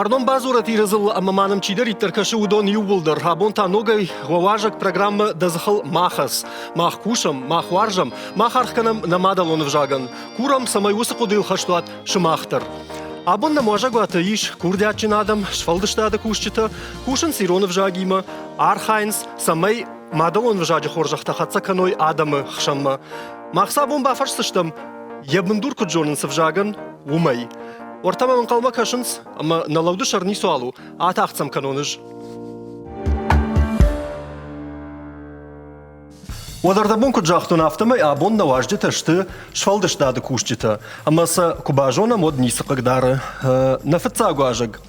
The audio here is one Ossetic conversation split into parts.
Фарнон бадзурӕт Иры дзыллӕ ӕмӕ ма нӕм чидӕриддӕр кӕсы, уыдон иууылдӕр. Абон та ногӕй уӕ уазӕг программӕ Дӕ дзыхыл ма хӕц. Мах кусӕм, мах уарзӕм, мах аргъ кӕнӕм нӕ мадӕлон ӕвзагӕн. Курӕм, цӕмӕй уыцы хъуыдыйыл хӕст уат сымах дӕр. Абон нӕм уазӕгуаты ис курдиатджын адӕм, сфӕлдыстады кусджытӕ, кусынц ирон ӕвзагимӕ, архайынц, цӕмӕй мадӕлон ӕвзаджы хорзӕхтӕ хӕццӕ кӕной адӕмы хсӕнмӕ. Мах сӕ абон бафӕрсдзыстӕм, йӕ бындур куыд зонынц ӕвзагӕн, уымӕй. Уӕртӕ мӕм ӕнхъӕлмӕ кӕсынц, ӕмӕ нӕ лӕуды сӕр ницуал у, атагъд сӕм кӕнон ӕз. Уӕд ӕрдӕбон куыд загътон, афтӕмӕй абон нӕ уазджытӕ сты сфӕлдыстады кусджытӕ, ӕмӕ сӕ куы базонӕм, уӕд ницы хъыгдары. Нӕ фыццаг уазӕг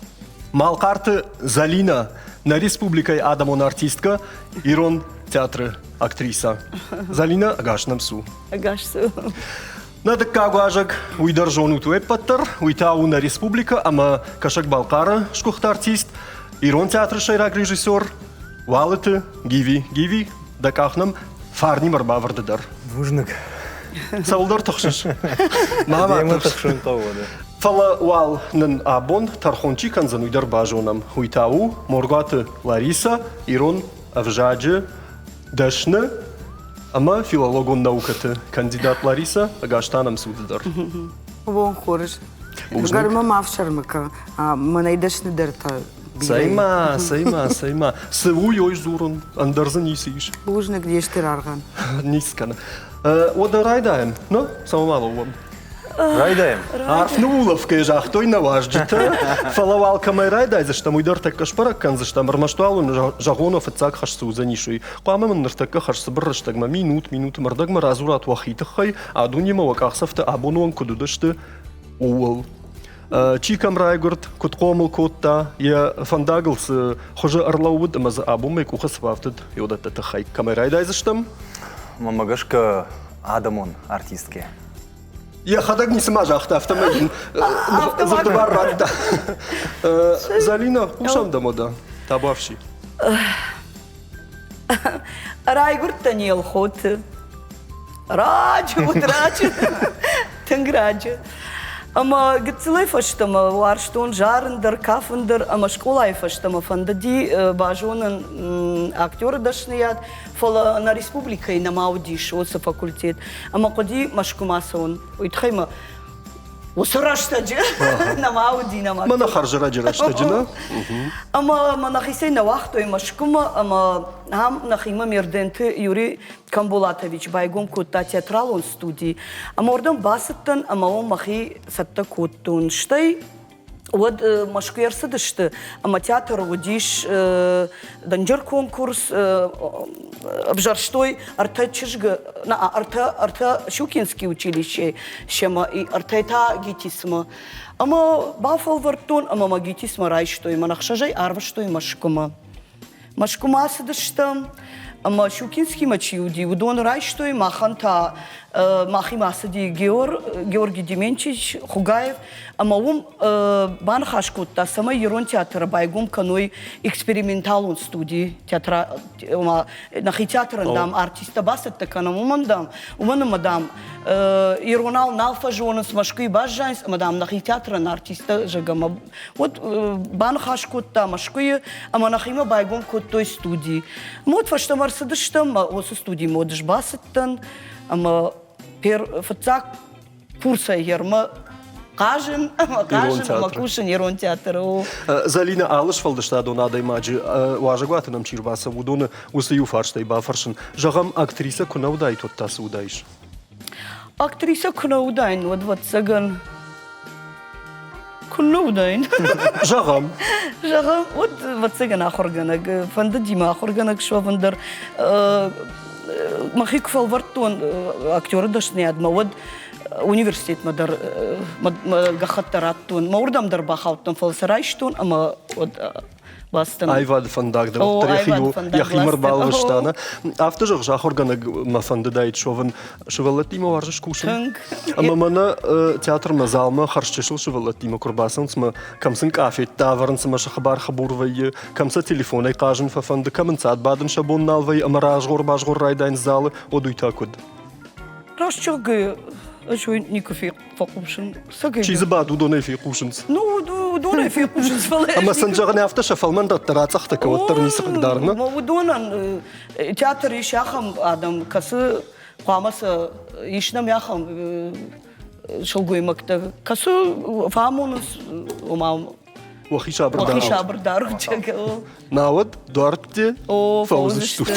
Малхъарты Зӕлинӕ, нӕ республикӕйы адӕмон артисткӕ, ирон театры актрисӕ. Зӕлинӕ, ӕгас нӕм цу. Ӕгас цу. Нӕ дыккаг уазӕг, уый дӕр зонут уе ппӕт дӕр, уый та у нӕ республикӕ ӕмӕ Кӕсӕг-Балхъары сгуыхт артист, ирон театры сӕйраг режиссер Уалыты Гиви. Гиви, дӕ къах нӕм фарнимӕ ӕрбавӕрды дӕр. Бузныг. Цӕуылдӕр тыхсыс? Ма ма тыхсын хъӕуы. Фӕлӕ уал нын абон тӕрхон чи кӕндзӕн, уый дӕр базонӕм. Уый та у Моргуаты Ларисӕ, ирон ӕвзаджы дӕсны ӕмӕ филологон наукӕты кандидат Лариса, ӕгас та нӕм цуды дӕр. Бон хорз. Гӕрмӕ ма ӕфсӕрмы кӕ, мӕнӕй дӕсныдӕртӕ Цӕй-ма, цӕй-ма, цӕй-ма. Цы у ой дзурын, ӕндӕр дзы ницы ис. Бузныг де стыр аргъӕн. Ницы кӕны. Уӕдӕ райдайӕм, ну, цӕмӕ ма лӕууӕм? Райдайӕм. Арф ныуулӕфгӕ загътой нӕ уазджытӕ, фӕлӕ уал кӕмӕй райдайдзыстӕм, уый дӕр тӕккӕ сбӕрӕг кӕндзыстӕм. Ӕрмӕст уал уын зӕгъон, фыццаг хӕс цы уыдзӕнис, уый. Хъуамӕ мын ныртӕккӕ хӕрзцыбыр рӕстӕгмӕ минут, минуты мӕрдӕгмӕ радзурат уӕхи тыххӕй, а дунемӕ уӕ къахдзӕфтӕ абоны онг куыд уыдысты, ууыл. Чи кӕм райгуырд, куыд хъомыл кодта, йӕ фӕндагыл цы хуызы ӕрлӕууыд ӕмӕ дзы абон мӕ къухы цы бафтыд, уыдӕтты тыххӕй. Кӕмӕй райдайдзыстӕм? Мӕнмӕ гӕсгӕ, адӕмон артисткӕ. Йӕхӕдӕг ницыма загъта, афтӕмӕй йын дзырды бар радта. Залина, хъусӕм дӕм уӕдӕ. Табуафси. Райгуырдтӕн Елхоты. Раджы уыд, раджы. Тынг раджы. Ӕмӕ гыццылӕй фӕстӕмӕ уарзтон зарын дӕр, кафын дӕр ӕмӕ скъолайы фӕстӕмӕ фӕндыди базонын актеры дӕсныйад, фӕлӕ нӕ республикӕйы нӕма уыдис уыцы факультет ӕмӕ хъуыди Мӕскуымӕ цӕуын. Уый тыххӕй мӕ уыцы рӕстӕджы нӕма уыди, нӕма. Мӕнӕ хӕрзӕрӕджы рӕстӕджы, нӕ? Ӕмӕ мӕ нӕхицӕй нӕ уагътой Мӕскуымӕ ӕмӕ ам нӕхимӕ Мерденты Юрий Камбулатович байгом кодта театралон студи. Ӕмӕ уырдӕм бацыдтӕн ӕмӕ уым мӕхи цӕттӕ кодтон. Стӕй уӕд Мӕскуыйӕ ӕрцыдысты ӕмӕ театры уыдис дынджыр конкурс, ӕвзӕрстой ӕртӕ чызгы, ӕртӕ, ӕртӕ Щукинский училищейы семӕ, ӕртӕ та ГИТИСмӕ. Ӕмӕ бафӕлвӕрдтон ӕмӕ мӕ ГИТИСмӕ райстой, мӕн ӕхсӕзӕй арвыстой Мӕскуымӕ. Мӕскуымӕ ацыдыстӕм, ӕмӕ Щукинскимӕ чи уыди, уыдон райстой, махӕн та махимӕ ацыди Геор, Георгий Деменчич Хугаев, ӕмӕ уым баныхас кодта, цӕмӕй ирон театры байгом кӕной эксперименталон студи, театра, ома нӕхи театрӕн, дам, артисттӕ бацӕттӕ кӕнӕм, уымӕн, дам, уымӕн ӕмӕ, дам, иронау нал фӕзонынц, Мӕскуыйы баззайынц, ӕмӕ, дам, нӕхи театрӕн артисттӕ, зӕгъгӕ, Уӕд баныхас кодта Мӕскуыйы ӕмӕ нӕхимӕ байгом кодтой студи. Мод фӕстӕмӕ ӕрцыдыстӕм, уыцы студимӕ уӕд сбацыдтӕн ӕмӕ фыццаг курсӕй ермӕ хъазын ӕмӕ хъазын ӕмӕ кусын ирон театры. Зӕлинӕ, алы сфӕлдыстадон адӕймаджы уазӕгуаты нӕм чи рбацӕуы, уыдоны уыцы иу фарстӕй бафӕрсын. Зӕгъӕм, актрисӕ куы нӕ уыдаид, уӕд та цы уыдаис? Актрисӕ куы нӕ уыдаин, уӕд, ӕвӕццӕгӕн, куы нӕ уыдаин. Зӕгъӕм. Зӕгъӕм, уӕд, ӕвӕццӕгӕн, ахуыргӕнӕг. Фӕндыди мӕ ахуыргӕнӕг суӕвын дӕр. Мӕхи куы фӕлвӕрдтон актеры дӕсныйадмӕ, уӕд университетмӕ дӕр гӕххӕттӕ радтон. Мӕ уырдӕм дӕр бахаудтӕн, фӕлӕ сӕ райстон ӕмӕ уӕд Бастӕн. Аивады фӕндаг дӕр уӕддӕр йӕхимӕ ӕрбалвӕста. Нӕ? Афтӕ зӕгъыс, ахуыргӕнӕг мӕ фӕндыдаид суӕвын. Сывӕллӕттимӕ уарзыс кусын? Тынг. Ӕмӕ мӕнӕ театрмӕ залмӕ хӕрзчысыл сывӕллӕттимӕ куы рбацӕуынц ӕмӕ кӕм сын къафеттӕ ӕвӕрынц ӕмӕ сӕ хабар-хабур вӕййы, кӕм сӕ телефонӕй хъазын фӕфӕнды, кӕм ӕнцад бадын сӕ бон нал вӕййы ӕмӕ разгъор-базгъор райдайынц залы, уӕд уый та куыд? Раст зӕгъгӕйӕ, ӕз уый никуы фехъусын. Чи дзы бады, уыдонӕй фехъусынц? Ну, уыдонӕй фехъусынц, фӕлӕ Ӕмӕ сын зӕгъын афтӕ сӕ фӕлмӕн дӕттӕ рацъӕхтӕ кӕуӕддӕр ницы хъыгдарыны. Уыдонӕн театр ис ахӕм адӕм, кӕцы хъуамӕ сӕ ис нӕм ахӕм сылгоймӕгтӕ, кӕцы фӕамонынц, ома Уӕхи сабыр Уӕхи сабыр дарут. Науӕд дуӕртте фӕуыдзыстут.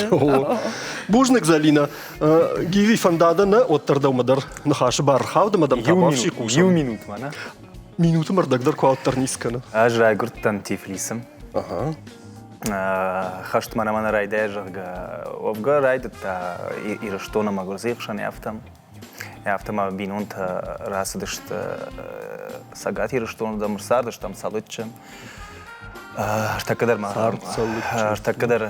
Бузныг, Залина. Гиви, фӕндадӕ нӕ, уӕддӕр дӕумӕ дӕр ныхасы бар рхауд ӕмӕ дӕм табуафси хъусӕм. Иу минут ма, нӕ? Минуты мӕрдӕг дӕр куы ауддӕр ницы кӕны. Ӕз райгуырдтӕн Тифлисы. Хӕст мӕнӕ мӕнӕ райдайа, зӕгъгӕ, уӕвгӕ райдыдта Ирыстон ӕмӕ Гуырдзыйы хсӕн афтӕ. Афтӕ ма бинонтӕ рацыдысты Цӕгат Ирыстоны дӕр цардыстӕм Цӕлыччы. Ӕртӕккӕ дӕр ма ӕртӕккӕ дӕр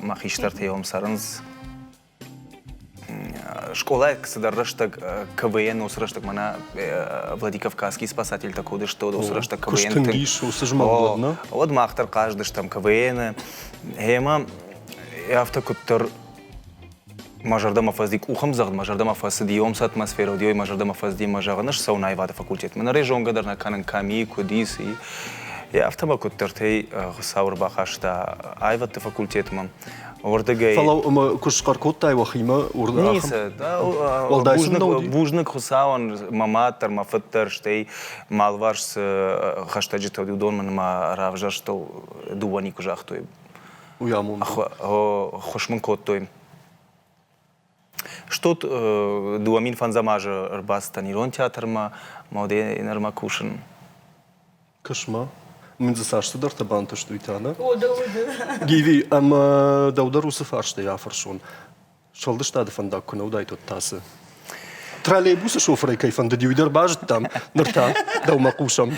мӕ хистӕртӕ уым цӕрынц. Скъолайы цыдӕр рӕстӕг КВН уыцы рӕстӕг мӕнӕ Владикавказский спасательтӕ куы уыдысты, уыцы рӕстӕг КВН тынг ис уыцы змӕлд, нӕ? Уӕд мах дӕр хъазыдыстӕм КВН-ы. Гъемӕ афтӕ куыддӕр мӕ зӕрдӕмӕ фӕцыди къухӕмдзӕгъд, мӕ зӕрдӕмӕ фӕцыди ом цы атмосферӕ уыди, уый мӕ зӕрдӕмӕ фӕцыди мӕ зӕгъын, ӕз цӕуын аивады факультетмӕ. Ныр ӕй зонгӕ дӕр нӕ кӕнын, кӕм и, куыд и, цы и. Афтӕ мӕ куыддӕртӕй Хуыцау ӕрбахаста аивӕдты факультетмӕ. Уырдыгӕй... Фӕлӕ ӕмӕ куы схъӕр кодтай уӕхимӕ, уырдыгӕй... Ницы. Бузныг, бузныг Хуыцауӕн, мӕ мад дӕр, мӕ фыд дӕр, стӕй мӕ алыварс цы хӕстӕджытӕ уыди, уыдон мын мӕ равзӕрстыл дыууӕ никуы загътой. Уый амонд. Ххуыс мын кодтой. Стут 2005 азы ӕрбацыдтӕн ирон театрмӕ, мӕ уӕдӕй нырмӕ кусын. Кӕс-ма, мын дзы цас цыдӕртӕ бантыст, уый та, нӕ? Гиви, ӕмӕ дӕу дӕр уыцы фарстӕй афӕрсон. Сфӕлдыстады фӕндаг куы нӕ уыдаид, уӕд та цы? Троллейбусы шофырӕй кӕй фӕндыди, уый дӕр базыдтам, ныр та дӕумӕ хъусӕм.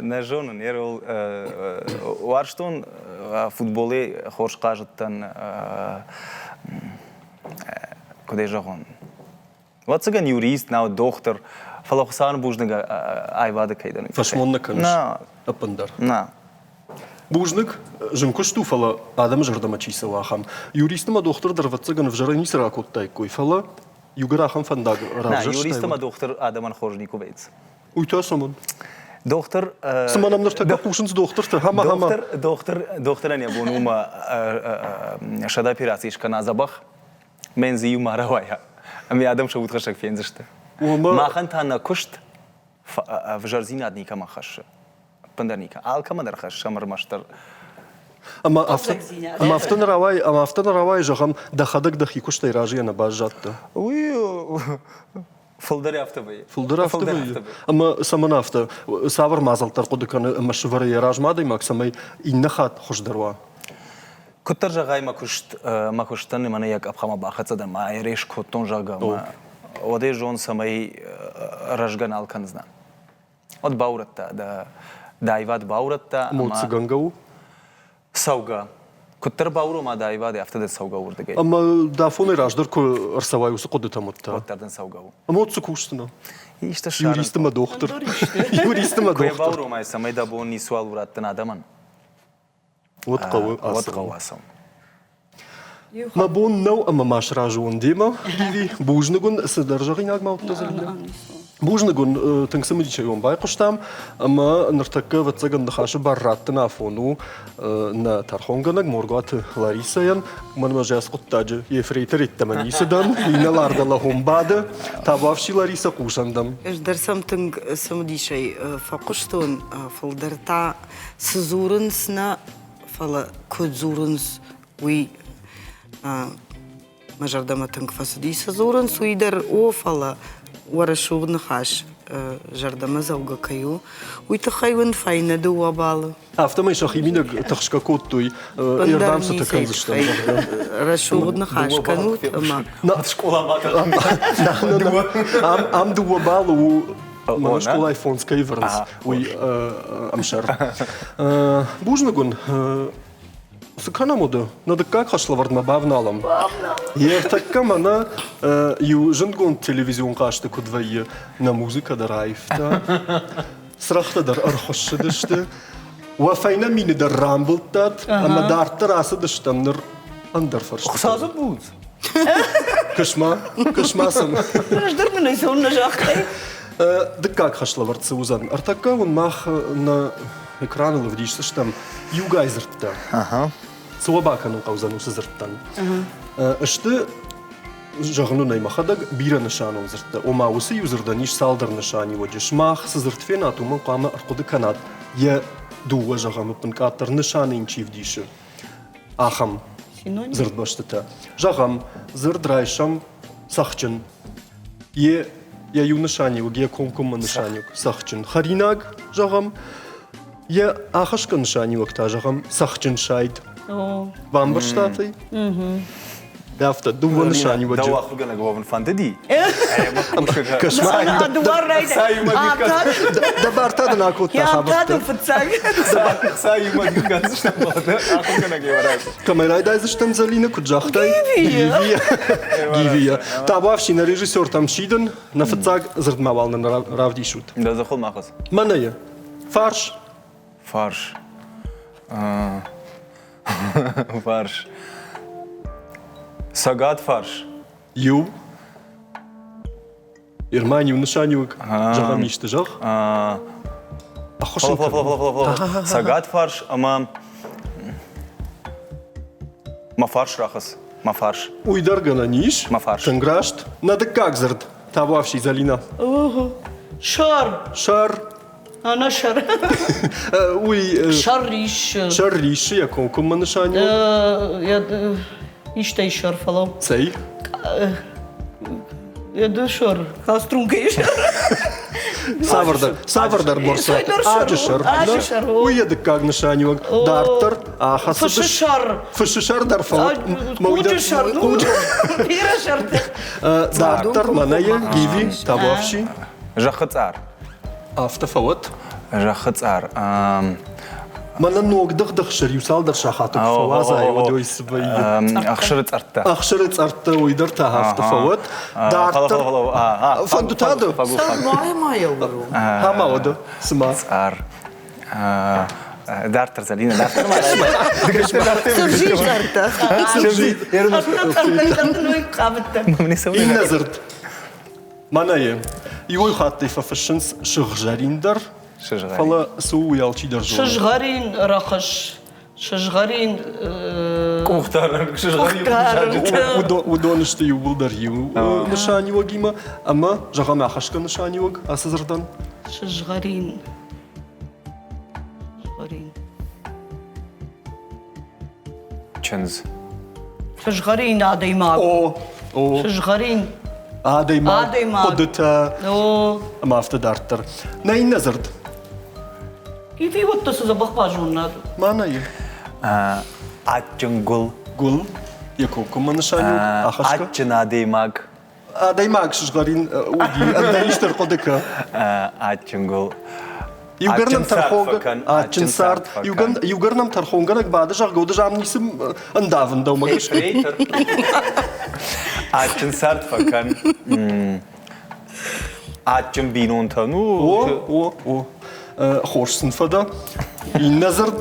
Нӕ зонын, Ерол, уарзтон футболӕй хорз хъазыдтӕн, куыд ӕй зӕгъон, ӕвӕццӕгӕн юрист, нау дохтыр, фӕлӕ Хуыцауӕн бузныг аивады кӕй дӕн. Фӕсмон нӕ кӕныс? Нӕ. Ӕппындӕр? Нӕ. Бузныг, зын куыст у, фӕлӕ адӕмы зӕрдӕмӕ чи цӕуы, ахӕм. Юрист ӕмӕ дохтыр дӕр, ӕвӕццӕгӕн, ӕвзӕрӕй ницы ракодтаиккой, фӕлӕ иугӕр ахӕм фӕндаг равзӕрстай. Нӕ, юрист ӕмӕ дохтыр адӕмӕн хорз никуы вӕййынц. Уый та цӕмӕн? Дохтыр. Цыма нӕм ныртӕккӕ хъусынц дохтыртӕ, хама хама. Дохтыр, дохтыр, дохтырӕн йӕ бон у ма сӕдӕ операци скӕна дзӕбӕх, мӕн дзы иу ма рауайа, ӕмӕ адӕм сӕ удхӕссӕг фендзысты. Махӕн та нӕ куыст ӕвзӕрдзинад никӕмӕ хӕссы. Ӕппындӕр никӕ. Алкӕмӕн дӕр хӕссӕм ӕрмӕстдӕр. Ӕмӕ афтӕ, ӕмӕ афтӕ нӕ рауайы, ӕмӕ афтӕ нӕ рауайы, зӕгъӕм, дӕхӕдӕг дӕхи куыстӕй разыйӕ нӕ баззадтӕ. Уый фылдӕр афтӕ вӕййы. Фылдӕр афтӕ вӕййы. Ӕмӕ цӕмӕн афтӕ? Цавӕр мадзӕлттӕ ӕрхъуыды кӕны ӕмӕ сывӕры йӕ размӕ адӕймаг, цӕмӕй иннӕ хатт хуыздӕр уа? Куыддӕр зӕгъай мӕ куыст, мӕ куыстӕн мӕнӕ йӕ къӕпхӕмӕ бахӕццӕ дӕн, ма ӕрес кодтон, зӕгъгӕ, ӕмӕ уӕд ӕй зон, цӕмӕй рӕзгӕ нал кӕндзынӕн. Уӕд баурӕдта, дӕ, дӕ аивад баурӕдта. Ӕмӕ цыгӕнгӕ у? Цӕугӕ. Куыддӕр баурома дӕ аивад, афтӕ дӕ цӕугӕ уырдыгӕй. Ӕмӕ дӕ афонӕй раздӕр куы ӕрцӕуай уыцы хъуыдытӕм, уӕд та? Уӕддӕр дын цӕугӕ у. Ӕмӕ уӕд цы кусдзынӕ? Исты ссарын. Юрист ӕмӕ дохтыр. Юрист ӕмӕ дохтыр. Куы йӕ бауромай, цӕмӕй дӕ бон ницуал у раттын адӕмӕн. Уӕд хъӕуы Уӕд хъӕуы ацӕуын. Мӕ бон нӕу ӕмӕ ма сразы уон демӕ, Гиви. Бузныг уын, цыдӕр зӕгъинаг ма уыдтӕ, Зӕлинӕ? Бузныг уын, тынг цымыдисӕй уӕм байхъуыстам ӕмӕ ныртӕккӕ, ӕвӕццӕгӕн, ныхасы бар раттын афон у нӕ тӕрхонгӕнӕг Моргуаты Ларисӕйӕн. Уымӕн ӕмӕ зӕц хъуыддаджы ефрейтор йеддӕмӕ ницы дӕн, инӕлар дӕлӕ бады. Табуафси Ларисӕ хъусӕн дӕм. Ӕз дӕр сӕм тынг цымыдисӕй фӕхъуыстон, фылдӕр та цы дзурынц нӕ, фӕлӕ куыд дзурынц, уый мӕ зӕрдӕмӕ тынг фӕцыди. Цы дзурынц, уый дӕр о, фӕлӕ уӕ рӕсугъд ныхас зӕрдӕмӕдзӕугӕ кӕй у, уый тыххӕй уын фӕйнӕ дыууӕ баллы. Афтӕмӕй сӕхимидӕг тыхсгӕ кодтой, ӕрдӕм цытӕ кӕндзыстӕм, зӕгъгӕ. Рӕсугъд ныхас кӕнут ӕмӕ... Скъоламӕ Ам дыууӕ баллы у Мӕнӕ скъолайы фондз кӕй вӕрынц, уый ӕмсӕр. Бузныг уын. Цы кӕнӕм уыды? Нӕ дыккаг хӕслӕвӕрдмӕ бавналӕм. Йе ртӕккӕ мӕнӕ иу зындгонд телевизион хъазты куыд вӕййы, нӕ музыкӕ дӕр аивта, цырӕгътӕ дӕр ӕрхуыссыдысты. Уӕ фӕйнӕ мины дӕр рамбылдтат ӕмӕ дарддӕр ацыдыстӕм ныр ӕндӕр фӕрстытӕм. Хуыцау дзы буц. Кӕс-ма, кӕс-ма сӕм. Раздӕр мын ӕй цӕуылнӕ загътай? Дыккаг хӕслӕвӕрд цы уыдзӕн? Ӕртӕккӕ уын мах нӕ экраныл ӕвдисдзыстӕм иугай дзырдтӕ. Цы уӕ бакӕнын хъӕудзӕн уыцы дзырдтӕн? Сты, зӕгъын уын ӕй мӕхӕдӕг, бирӕ нысанон дзырдтӕ. Ома уыцы иу дзырдӕн ис цалдӕр нысаниуӕджы. Сымах цы дзырд фенат, уымӕн хъуамӕ ӕрхъуыды кӕнат йӕ дыууӕ, зӕгъӕм, ӕппынкъаддӕр нысаны йын чи вдисы, ахӕм дзырдбӕстытӕ. Зӕгъӕм, дзырд райсӕм цӕхджын. Йе йӕ иу нысаниуӕг, йӕ комкоммӕ нысаниуӕг цӕхджын. Хӕринаг, зӕгъӕм, йӕ ахӕсгӕ нысаниуӕг та, зӕгъӕм, цӕхджын сайд. Бамбӕрстат ӕй? Афтӕ, дыууӕ нысаниуӕджы. Дӕу ахуыргӕнӕг уӕвын фӕндыди? Кӕс-ма, дӕ бартӕ дын акодта хабӕрттӕ. фыццаг. Кӕмӕй райдайдзыстӕм, Зӕлинӕ, куыд загътай? Гивийӕ. Гивийӕ. Табуафси, нӕ режиссертӕм сидын, нӕ фыццаг дзырдмӕ уал нын равдисут. Дӕ дзыхыл ма хӕц. Мӕнӕ Фарс. Фарс. Фарс. Цӕгат фарс. Иу. Ирмӕн иу нысаниуӕг зӕгъӕм исты зӕгъ. Ӕххуыс Цӕгат фарс ӕмӕ мӕ фарс рахӕц. Мӕ фарс. Уый дӕр гӕнӕн ис. Мӕ фарс. Тынг раст. Нӕ дыккаг дзырд. Табуафси, Зӕлинӕ. Сӕр. Сӕр. Ӕнӕ сӕр. Уый сӕр риссы. Сӕр риссы йӕ комкоммӕ нысаниуӕг. Истӕй сӕр, фӕлӕ. Цӕй? Ды сӕр, кастрункӕйы сӕр. Цавӕрдӕр, цавӕрдӕр борсӕ. Аджы сӕр. Аджы сӕр. Уый йӕ дыккаг нысаниуӕг. Дарддӕр ахӕцыдыс. Фысы сӕр. Фысы сӕр дӕр фӕуӕд. Хъуджы сӕр. Бирӕ сӕртӕ. Дарддӕр мӕнӕ йӕ Гиви, табуафси. Зӕххы цъар. Афтӕ фӕуӕд. Зӕххы цъар. Мӕнӕ ног дыгъды хсыр иу цалдӕр сахаты куы фӕуадзай, уӕд уый цы вӕййы? Ӕхсыры цъӕрттӕ. Ӕхсыры цъӕрттӕ, уый дӕр та афтӕ фӕуӕд. Дарддӕр. Фӕнды та ды? Ӕмӕ уӕдӕ, цыма. Цъар. Дарддӕр, Зӕлинӕ, дарддӕр ма. Цӕртӕ. Иннӕ дзырд. Мӕнӕ иуӕй хаттӕй фӕфыссынц сыгъзӕрин дӕр, фӕлӕ цы у, уый алчидӕр зоны. Сызгъӕрин рӕхыс, сызгъӕрин къухдарӕн, сызгъӕрин Уыдон сты иууылдӕр иу нысаниуӕгимӕ ӕмӕ, зӕгъӕм, ахӕсгӕ нысаниуӕг ацы дзырдӕн. Сызгъӕрин. Сызгъӕрин. Чындз. Сызгъӕрин адӕймаг. О, о. Сызгъӕрин адӕймаг, адӕймаг. хъуыдытӕ О. ӕмӕ афтӕ дарддӕр. Нӕ иннӕ дзырд. Ивиуӕттӕ цы дзӕбӕх базонынад. Мӕнӕ и. Адджын гуыл. Гуыл. Йӕ комкоммӕ нысаниуӕг ахӕсгӕ. Адджын адӕймаг. Адӕймаг сызгъӕрин уыди, ӕндӕр исты ӕрхъуыды кӕ. Адджын гуыл. Иугӕр нӕм адджын цард, иугӕр нӕм тӕрхонгӕнӕг бады, зӕгъгӕ, уыд ам ницы ӕндавын дӕумӕ гӕсгӕ. Адджын цард фӕкӕн. Адджын бинонтӕ, ну... О, о, о. Хорз сын фӕдӕ. Иннӕ дзырд.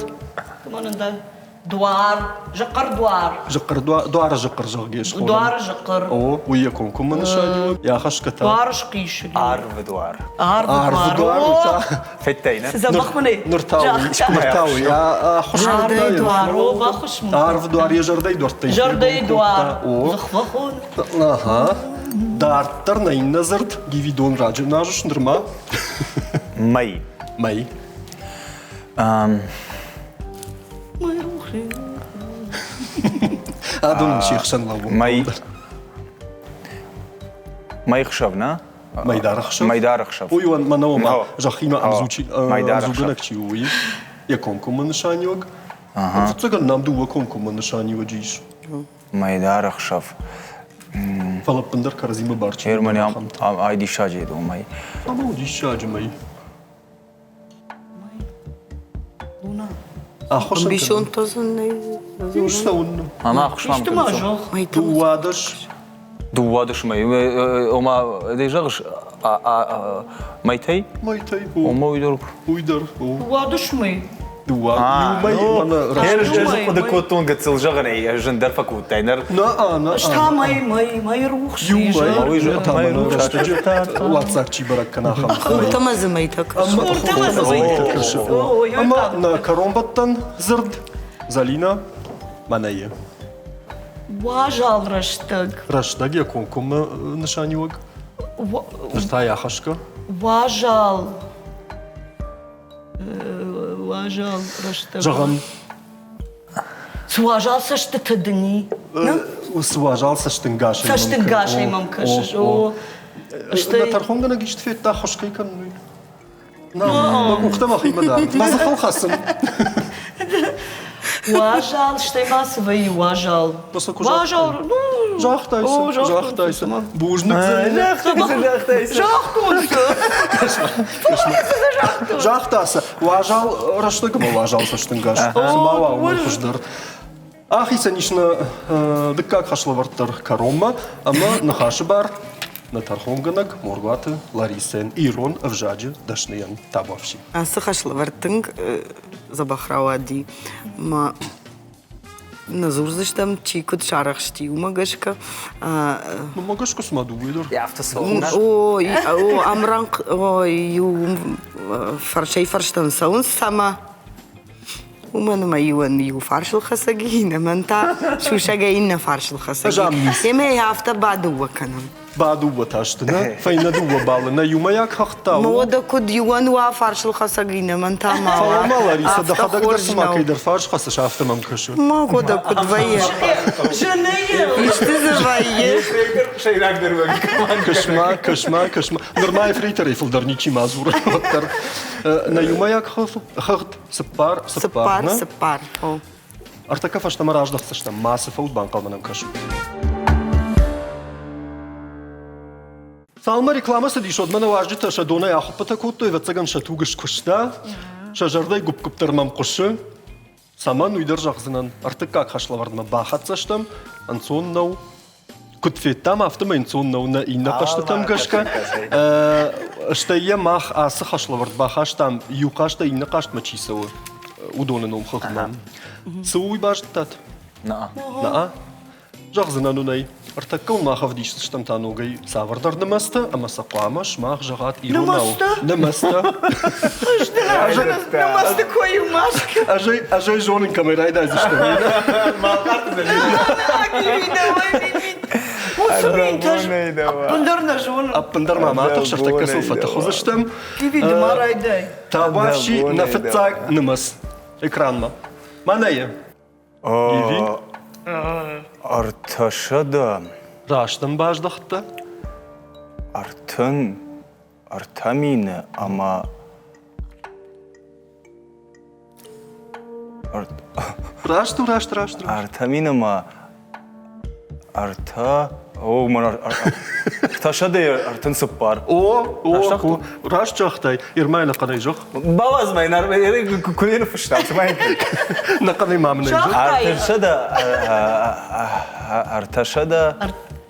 Дуар, зыхъхъыр дуар. Зыхъхъыр дуары зыхъхъыр зӕгъгӕ схонӕм. Дуары зыхъхъыр. О, уый йӕ комкоммӕ нысаниуӕг, йӕ хӕсгӕ та. Дуары схъис. Арвы дуар. Арвы дуар. Та. Федтай, нӕ? Цы дзӕбӕх мын ӕй. Ныр та уый, ныр та уый, ӕххуыс Зӕрдӕйы дуар, о, баххуыс мын. Арвы дуар йӕ зӕрдӕйы дуӕрттӕй. Зӕрдӕйы дуар. О. Дзыхвӕхон. Ага. Дарддӕр нӕ иннӕ дзырд, Гивидон раджы назыс нырма. Мӕй. Мӕй. Адон се хсӕн лӕууы. Мӕй. Мӕйхсӕв, нӕ? Мӕйдарӕхсӕв. Мӕйдарӕхсӕв. Уый мӕнӕ ома зӕххимӕ ӕмдзугӕнӕг чи у, уый. Йӕ комкоммӕ нысаниуӕг. Ӕвӕццӕгӕн нӕм дыууӕ комкоммӕ нысаниуӕджы ис. Мӕйдарӕхсӕв. Фӕлӕ ӕппындӕр кӕрӕдзимӕ бар чи Ай диссаджы мӕй. Ӕмӕ у диссаджы мӕй. Ӕмбисондтӕ дзы нӕй. Цӕуыннӕ? Ӕмӕ ӕххуыс Исты ма зӕгъ. Дыууадӕс. Дыууадӕс мӕй. Ома, ды зӕгъыс, мӕйтӕй? Мӕйтӕй. Ома уый дӕр. Уый дӕр. Дыууадӕс мӕй. Дыууӕ. Иумӕ мӕнӕ Ӕз хъуыды кодтон гыццыл зӕгъын ӕй ӕз зындӕр фӕкодтай ныр. На, на. Ӕз та мӕй, мӕй, мӕй рухс. Иумӕ, та мӕнӕ рӕстӕджы уаццаг чи бӕрӕг кӕна ахӕм. Хуртӕ мӕ дзы мӕйтӕ кӕсы. Хуртӕ мӕ дзы мӕйтӕ кӕсы. Ӕмӕ нӕ кӕронбӕттӕн дзырд Залина мӕнӕйы. Уазал рӕстӕг. Рӕстӕг йӕ комкоммӕ нысаниуӕг. Ныр та йӕ ахӕсгӕ. Уазал. Уазал рӕстӕг. Зӕгъӕм, Цы уазал цӕстытӕ дын и? Цы уазал цӕстынгасӕй Цӕстынгасӕй мӕм кӕсыс, о. Стӕй... Тӕрхонгӕнӕг исты федта хуыс кӕй кӕнын, уый? Нӕ, мӕ къухтӕ мӕхимӕ дарын. Мӕ дзыхыл хӕцын. Уазал, стӕй ма цы вӕййы уазал? Уазал, ну... Загътай цы, загътай цы. Бузныг Загътай цы. Загътон цы. Загъта цы. Уазал рӕстӕг ӕмӕ уазал цӕстӕнгас. Цыма уа уымӕй хуыздӕр. Ахицӕн ис нӕ дыккаг хӕслӕвӕрд дӕр кӕронмӕ ӕмӕ ныхасы бар нӕ тӕрхонгӕнӕг Моргуаты Ларисӕн ирон ӕвзаджы дӕсныйӕн табуафси. Ацы хӕслӕвӕрд тынг дзӕбӕх рауади. Ма нӕ дзурдзыстӕм, чи куыд сарӕхсти, уымӕ гӕсгӕ. Уымӕ гӕсгӕ цыма дыууӕ дӕр. Афтӕ цӕуы. О, о, ӕмрӕнхъ иу фӕрсӕй-фӕрстӕм цӕуынц ӕмӕ уымӕн ӕмӕ иуӕн иу фарсыл хӕцӕг, иннӕмӕн та сусӕгӕй иннӕ фарсыл хӕцӕг. Ӕмӕ афтӕ бадыууӕ кӕнӕм. Бадыууӕ та сты, нӕ? Фӕйнӕ дыууӕ баллы нӕ иумӕйаг хӕхтӕ у. Уӕдӕ куыд иуӕн уа фарсылхӕцӕг, иннӕмӕн та ма уа. Фӕлӕ ма, Ларисӕ, дӕхӕдӕг дӕр цыма кӕйдӕр фарс хӕцыс, афтӕ мӕм кӕсы. Ма уӕдӕ куыд вӕййы? Исты дзы вӕййы. Сӕйрагдӕр Кӕс-ма, кӕс-ма, кӕс-ма. Нырма ефрейторӕй фылдӕр ничи ма дзуры, уӕддӕр. Нӕ иумӕйаг хыгъд цыппар, цыппар, цыппар. Ӕртӕккӕ фӕстӕмӕ раздӕхдзыстӕм, мацы фӕуд банхъӕлмӕ нӕм кӕсут. Цалынмӕ рекламӕ цыдис, уӕдмӕ нӕ уазджытӕ сӕ донӕй ахуыппытӕ кодтой, ӕвӕццӕгӕн сӕ туг скуыста, сӕ зӕрдӕй гуыпп-гуыпп дӕр мӕм хъуысы. Цӕмӕн, уый дӕр зӕгъдзынӕн. Ӕртыккаг хӕслӕвӕрдмӕ бахӕццӕ стӕм, ӕнцон нӕу. Куыд федтам, афтӕмӕй ӕнцон нӕу нӕ иннӕ хъӕзтытӕм гӕсгӕ. Стӕй йӕ мах ацы хӕслӕвӕрд бахастам, иу хъазтӕй иннӕ хъазтмӕ чи цӕуы, уыдоны номхыгъдмӕ. Цы у, уый базыдтат? Наа. Наа? Зӕгъдзынӕн уын ӕй, ӕртӕккӕ уын мах ӕвдисдзыстӕм та ногӕй цавӕрдӕр нымӕцтӕ ӕмӕ сӕ хъуамӕ сымах зӕгъат иронау. Нымӕцтӕ? Нымӕцтӕ. Нымӕцты кой у маскӕ. Ӕз ӕй зонын, кӕмӕй райдайдзыстӕм. Ӕппындӕр нӕ зонын. Ӕппындӕр ма ма тыхс, ӕртӕккӕ сыл фӕтых уыдзыстӕм. Киви, ды ма райдай. Табуафси нӕ фыццаг нымӕц экранмӕ. Мӕнӕ йӕ. Иви? Ӕртӕсӕдӕ. Раст ӕм баздӕхтӕ? 33 000 ӕмӕ Раст у, раст, раст, раст. 3000 ӕмӕ ӕртӕ о мӕ 334. О, о, о, раст загътай. Ирмӕ нӕхъӕнӕй зӕгъ. Бауадз мӕ, куы не ныффыстам, цымӕ Нӕхъӕнӕй ма мын ӕй зӕгъ.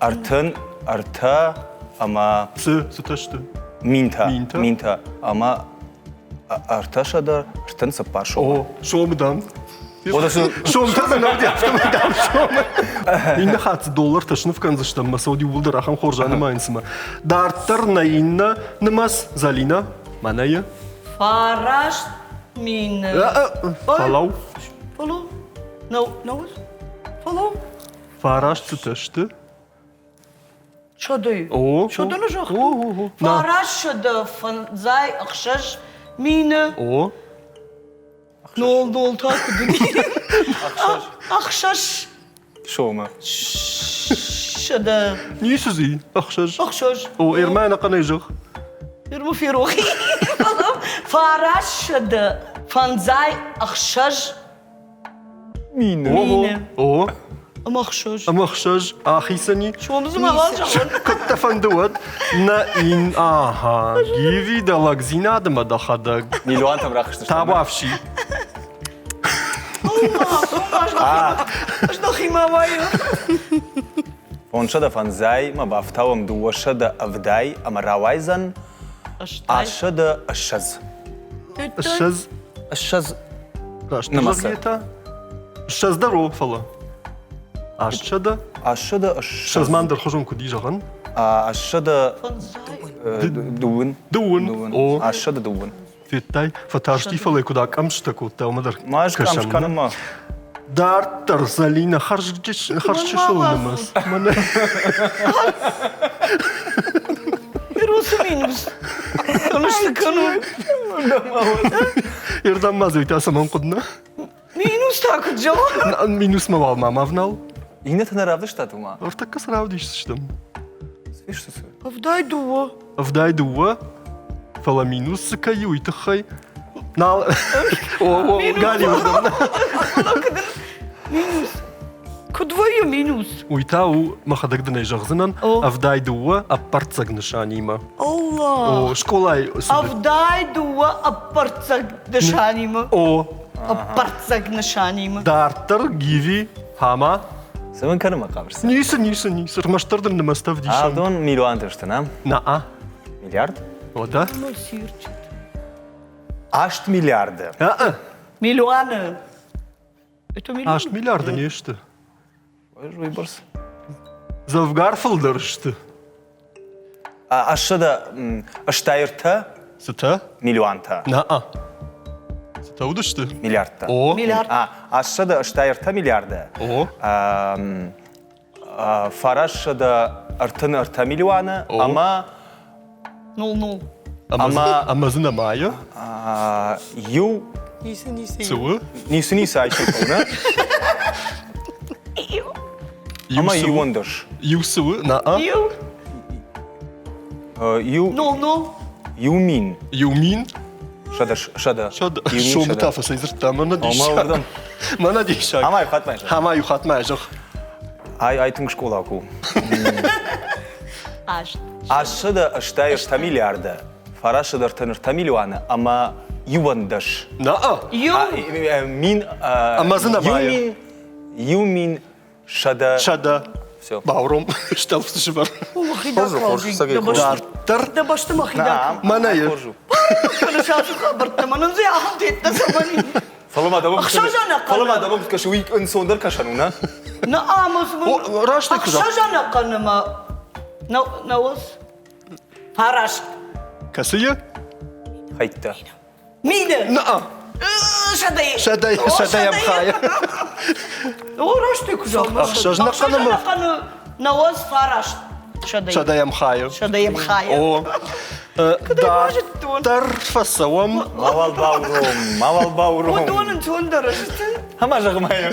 300 33 ӕмӕ Цы, цытӕ сты? Минтӕ. Минтӕ? Минтӕ ӕмӕ 334 сомы. О, сомы дам. Сомтӕ дзы нӕ уыди, афтӕмӕй дам сомы. Иннӕ хатт дзы доллартӕ сныв кӕндзыстӕм, мӕ сӕ иууылдӕр ахӕм хорз анымайын цымӕ. Дарддӕр нӕ иннӕ нымӕц, Залинӕ, мӕнӕ йӕ. 9000. Фӕлӕу. Фӕлӕу. Нӕу, нӕу. Фӕлӕу. Фараст цытӕ сты? Сӕдӕйы. О, Сӕдӕ нӕ загътон. 956 000. О. Нол, нол та куыд уыди? Ӕхсӕз. Сомы. Сӕдӕ. Ницы дзы и. Ӕхсӕз. Ӕхсӕз. О, Эрмӕ ӕнӕхъӕнӕй зӕгъ. Эрмӕ ферох. 956 Мины. Мины. О. Ӕмӕ хсӕз. Ӕмӕ хсӕз ахицӕни. Сом дзы ма зӕгъон. Куыд дӕ фӕнды уӕд. Нӕ ин аха. Гиви дӕ лӕгдзинад ӕмӕ дӕхӕдӕг. Милуантӕм рахызтысты. Табуафси. Ӕз нӕхимӕ уайын. 505 ма бафтауӕм 270 ӕмӕ рауайдзӕн 820. Ссӕдз. Ссӕдз. Раст зӕгъгӕ Ссӕдз дӕр о, фӕлӕ. Астсӕдӕ? Астсӕдӕ Ссӕдз ма ӕндӕрхуызон куыд и зӕгъӕн? Астсӕдӕ дыууын. Дыууын, о. Астсӕдӕ дыууын. Федтай, фӕтарсти, фӕлӕ куыд акъӕмстӕ кодта, уымӕ дӕр Ма ӕз къӕмс кӕнын ма. Дарддӕр Зӕлинӕ хӕрзчысыл нымӕц. Мӕнӕ. Ирусы минус. Кӕныс кӕнон. Ирдӕм ма дзы та цӕмӕн хъуыд, нӕ? Минус та куыд зӕгъон? Минусмӕ уал ма ма внал. Иннӕтӕ нӕ равдыстат уымӕ? Ӕртӕккӕ цы равдисдзыстӕм? 72. 72, фӕлӕ минус цы кӕй уый тыххӕй нал. О, о, галиуырдӕм. Минус. Куыд вӕййы минус? Уый та у, мӕхӕдӕг дын ӕй зӕгъдзынӕн, 72 ӕппӕрццӕг нысанимӕ. Аллах! О, скъолайы 72 ӕппӕрццӕг нысанимӕ. О. Ӕппӕрццӕг нысанимӕ. Дарддӕр Гиви, Хама. Цы мын кӕны мӕ хъӕбыс? Ницы, ницы, ницы. Ӕрмӕстдӕр дын нымӕцтӕ ӕвдисӕм. Адон милуантӕ сты, нӕ? На-а. Миллиард? О, да. 8 миллиарды. А-а. Миллионы. Это миллион. 8 миллиарды не сты. Уыйбӕрц. Дзӕвгар фылдӕр сты. Ӕссӕдӕ 83 Цытӕ? миллионтӕ. На-а. Цытӕ уыдысты? Миллиардтӕ. О. Миллиард. 883 миллиарды. О. 933 миллионы ӕмӕ Нул-нул. Ӕмӕ ӕмӕ дзы нӕмайы? Иу Ницы, ницы. Цы у? Ницы, ницы айсын хъӕуы, нӕ? Ӕмӕ иуӕндӕс. Иу цы у? На-а. Иу. Иу. Нул-нул. 1000. 1000? Сӕдӕ, сӕдӕ. Сӕдӕ. Сомы та фӕцӕйдзырдта, мӕнӕ диссаг. Мӕнӕ диссаг. Ӕмӕ иу хатт ма зӕгъ. Ӕмӕ иу хатт ма зӕгъ. Ай, ай тынг скъола ку. Аст. 883 миллиарды, 933 миллионы ӕмӕ 11. На-а! Иу. Мин. Ӕмӕ дзы нӕ 1100. Сӕдӕ. Все. Бауром, стӕлфты сывӕр. Дарддӕр. Дӕ бӕсты мӕхи дӕр. Мӕнӕ йы. Кӕныс ацы хабӕрттӕ, мӕнӕн дзы ахӕм теттӕ цӕмӕн и? Фӕлӕ ма дӕ Ӕхсӕз ӕнӕхъӕны. Фӕлӕ ма дӕ куыд кӕсы, уый ӕнцондӕр кӕсӕн у, нӕ? Нӕ, ӕмӕ цы мын... Раст ӕй куы 6 ӕнӕхъӕны ма... Нӕуӕдз. Фараст. Кӕцыйы? Хӕйттӕ. Мины. Нӕ. Сӕдӕйы. Сӕдӕйы, сӕдӕйӕм хайы. О, раст ӕй куы загъта. Ӕхсӕз ӕнӕхъӕны ма... 6 ӕнӕхъӕны нӕуӕдз фараст. Сӕдӕйы. Сӕдӕйӕм хайы. Сӕдӕйӕм хайы. О. Дарддӕр фӕцӕуӕм. Мауал бауром, мауал бауром. Уыдон ӕнцондӕр сты. Ӕмӕ зӕгъ-ма йӕ.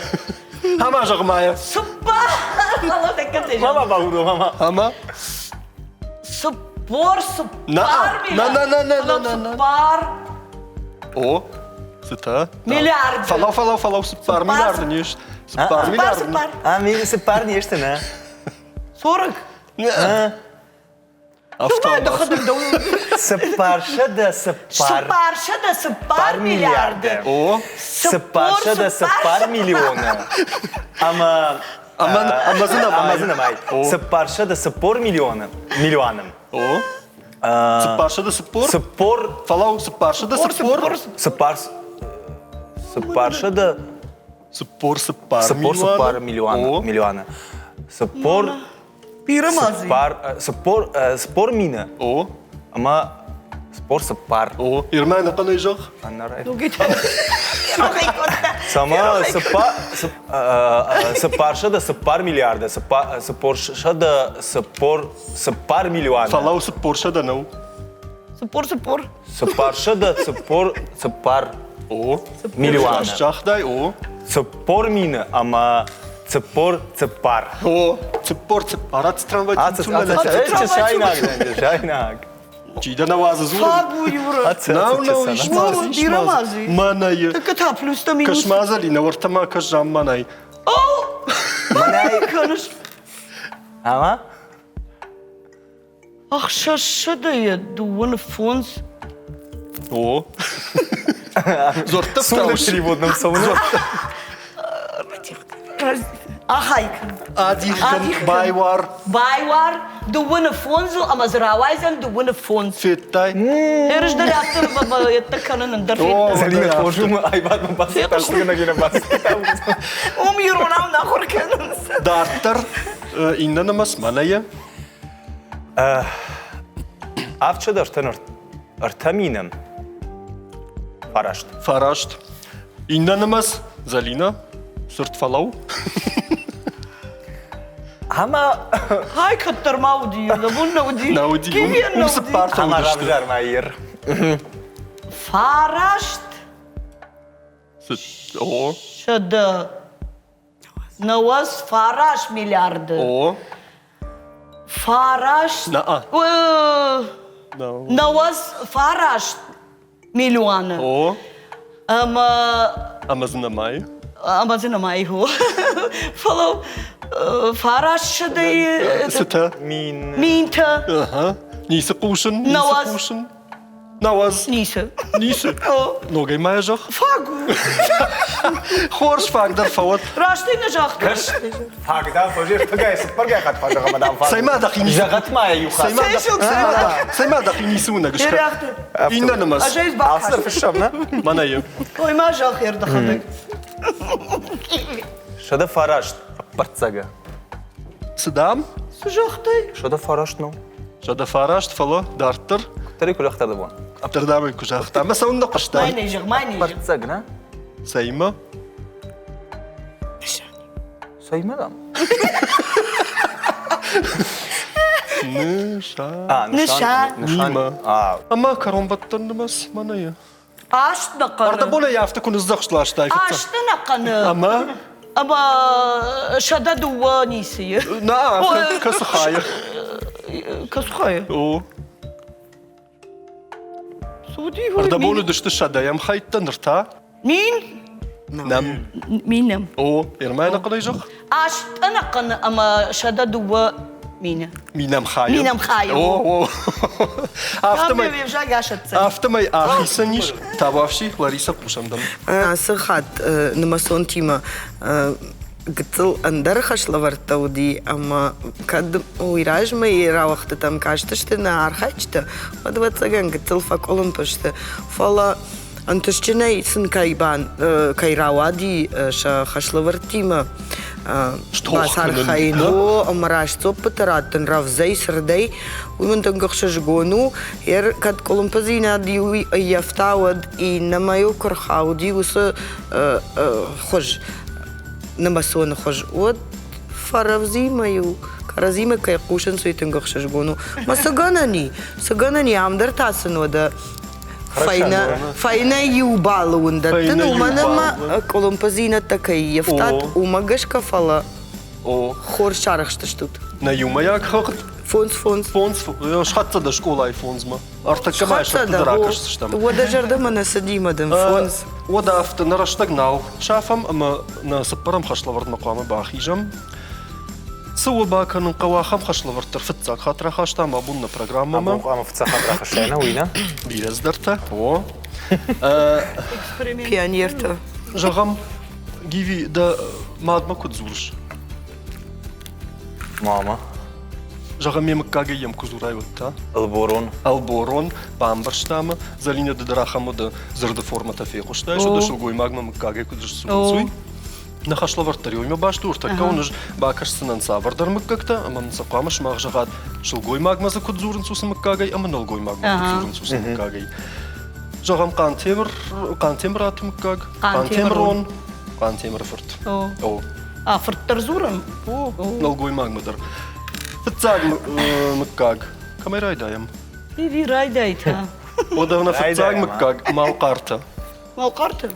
Ӕмӕ зӕгъ-ма йӕ. Цыппар. Мама бауром, ӕмӕ. Ӕмӕ? 44 На, на, на, на, на, на, на. Цыппар. О, цытӕ? Миллиард. Фӕлӕу, фӕлӕу, фӕлӕу, 4 миллиарды не сты. 4 миллиарды. Цыппар. А, цыппар не сты, нӕ? 40. 404. 404 миллиарды. О. 404 миллионы. Ӕмӕ ӕмӕ ӕмӕ дзы нӕмай. Ӕмӕ дзы нӕмай. 440 миллионы. Миллионы. О. 440? Цыппор. Фӕлӕу, 440? Цыппар. Цыппарсӕдӕ. 44 44 миллиона. Миллиона. Цыппор. Бирӕ ма дзы. Цыппар, 40 мины. О. Ӕмӕ 44. О, Ирмӕ ӕнӕхъӕнӕй зӕгъ. Сама 404 миллиарда, 404 миллиона. Фӕлӕу, 400 нӕу. Цыппор, цыппор. 444 О. миллиона. Загътай, о. 40 000 ӕмӕ 44. О, 44. Ацы трамвай. Ацы чысайнаг, чысайнаг. Чи дӕ нӕ уадзы дзурын? Фаг у, Юра. Нау, нау, ис ма дзы, ис ма дзы. Мӕнӕй. Тӕккӕ та плюстӕ минус. Кӕс ма, Зӕлинӕ, уӕртӕ ма кӕс замманай. О! Мӕнӕй кӕныс. Ӕмӕ? 625. О! Дзуӕрттӕ Сундук переводном цӕуы. Ахай кӕн. Адих кӕн, байуар. Байуар дыууыны фондзыл ӕмӕ дзы рауайдзӕн дыууыны фондз. Федтай? Ерыздӕр афтӕ ӕддӕ кӕнын ӕндӕр федтай. Зӕлинӕ хорз у, аивадмӕ бацыдта, ахуыргӕнӕгимӕ бацыдта. Уым иронау нӕ ахуыр кӕнынц. Дарддӕр иннӕ нымӕц мӕнӕ йӕ. Авдсӕдӕртӕн 3000 фараст. Фараст. Иннӕ нымӕц, Зӕлинӕ, цырд фӕлӕуу. Ӕмӕ Хай кӕддӕр ма уыди, лӕбун нӕ уыди. Нӕ уыди, уым цыппартӕ Ӕмӕ уыдысты. равзар ма ер. Фараст О. 199 миллиарды. О. Фараст. На. 99 миллионы. О. Ӕмӕ. Ӕмӕ дзы нӕмайы? Ӕмӕ дзы нӕмайы, хо. Фӕлӕ фарастсӕдӕйы. Цытӕ? Мин. Минтӕ. Ага. Ницы хъусын, ницы хъусын. Науӕдз. Ницы. Ницы. Ногӕй ма йӕ зӕгъ. Фаг у. Хорз фаг дӕр фӕуӕд. Раст ӕй нӕ загъта. Фаг дӕм фӕзӕгъ, тыгӕй цыппӕргай хатт фӕзӕгъ ӕмӕ дӕм фаг. Цӕй ма дӕхи ницы. Зӕгъӕт ма йӕ иу хатт. Цӕй ма дӕхи ницы уынӕг скӕ. Иннӕ нымӕц. Алцыдӕр фыссӕм, нӕ? Мӕнӕ йӕ. Ой, ма зӕгъ ӕрдӕхӕдӕг. 109 ӕппӕрццӕгы. Цы дам? Цы загътай? 109 нӕу. 109, фӕлӕ дарддӕр. Куыддӕр куы загъта дӕ бон. Куыддӕр дам ӕй куы загъта. Ӕмӕ цӕуын нӕ хъуыстай? Мӕнӕй зӕгъ, мӕнӕй зӕгъ. Ӕппӕрццӕг, нӕ? Цӕимӕ? Цӕимӕ дам? Нысан. Нысан. Нимӕ. Ӕмӕ кӕронбӕттӕн нымӕц мӕнӕ и. Аст нӕхъӕны. Ӕрдӕбонӕй афтӕ куы ныдздзӕхст ластай фыццаг. Аст нӕхъӕны. Ӕмӕ? Ӕмӕ 102 ницыйы. На, кӕцы хайы? Кӕцы хайы? О. Цы уыди? Ӕрдӕбон уыдысты сӕдӕйӕм хӕйттӕ, ныр та? Мин? Нӕм. Минӕм. О, Ермӕ ӕнӕхъӕнӕй зӕгъ. Аст ӕнӕхъӕны ӕмӕ 102 мины. Минӕм хайы. Минӕм хайы. О, о. Афтӕмӕй, афтӕмӕй ахицӕн ис. Табуафси, Лариса, хъусӕм дӕм. Ацы хатт нымӕцонтимӕ гыццыл ӕндӕр хӕслӕвӕрдтӕ уыди ӕмӕ кӕд уый размӕ рауагъдтытӕм кастысты нӕ архайджытӕ, уӕд, ӕвӕццӕгӕн, гыццыл фӕкъуылымпы сты. Фӕлӕ ӕнтыстджынӕй сын кӕй, кӕй рауади сӕ хӕслӕвӕрдтимӕ бацархайын, о, ӕмӕ раст дзуаппытӕ раттын рӕвдзӕй, цырдӕй, уый мын тынг ӕхсызгон у. Кӕд къуылымпыдзинад иу ӕййӕфта, уӕд иннӕмӕ-иу куы рхауди уыцы хуыз, нымӕцоны хуыз, уӕд фӕрӕвдзимӕ-иу кӕрӕдзимӕ кӕй хъусынц, уый тынг ӕхсызгон у. Мӕ цы гӕнӕн и? Цы гӕнӕн и? Ам дӕр та сын уӕдӕ фӕйнӕ, фӕйнӕ иу баллы уын дӕттын, уымӕн ӕмӕ къуылымпыдзинӕдтӕ кӕй ӕййӕфтат, уымӕ гӕсгӕ, фӕлӕ хорз сарӕхстыстут. Нӕ иумӕйаг хыгъд? Фондз, фондз. Фондз, схӕццӕ дӕ скъолайы фондзмӕ. Ӕртӕккӕ ма сӕрты дӕр акӕсдзыстӕм. Уӕдӕ зӕрдӕмӕ нӕ цыди мӕ дын фондз. Уӕдӕ афтӕ нӕ рӕстӕг нал сафӕм ӕмӕ нӕ цыппӕрӕм хӕслӕвӕрдмӕ хъуамӕ бахизӕм. Цы у бакӕнын хъӕуы, ахӕм хӕслӕвӕрд дӕр фыццаг хатт рахастам абон нӕ программӕмӕ. Абон хъуамӕ фыццаг хатт рахӕссай, нӕ уый, нӕ? Бирӕ цыдӕртӕ, о. Пионертӕ. Зӕгъӕм, Гиви, дӕ мадмӕ куыд дзурыс? Мама. Зӕгъӕм, ме мыггагӕй йӕм куы дзурай, уӕд та? Ӕлборон. Ӕлборон, бамбӕрста мӕ. Зӕлинӕ, ды дӕр ахӕм уыды дзырды формӕтӕ фехъуыстай, уыды сылгоймагмӕ мыггагӕй куыд сдзурынц, уый? Нӕ хӕслӕвӕрд дӕр уыимӕ баст у, ӕртӕккӕ уын ӕз бакӕсдзынӕн цавӕрдӕр мыггӕгтӕ ӕмӕ мын сӕ хъуамӕ сымах зӕгъат, сылгоймагмӕ дзы куыд дзурынц уыцы мыггагӕй ӕмӕ нӕлгоймагмӕ куыд дзурынц уыцы мыггагӕй. Зӕгъӕм, Хъантемыр, Хъантемыраты мыггаг, Хъантемырон, Хъантемыры фырт. О. А, фырт дӕр дзурӕм? О, нӕлгоймагмӕ дӕр. Фыццаг мыггаг. Кӕмӕй райдайӕм? Иви райдайта. Уӕдӕ нӕ фыццаг мыггаг Малхъартӕ. Малхъарты?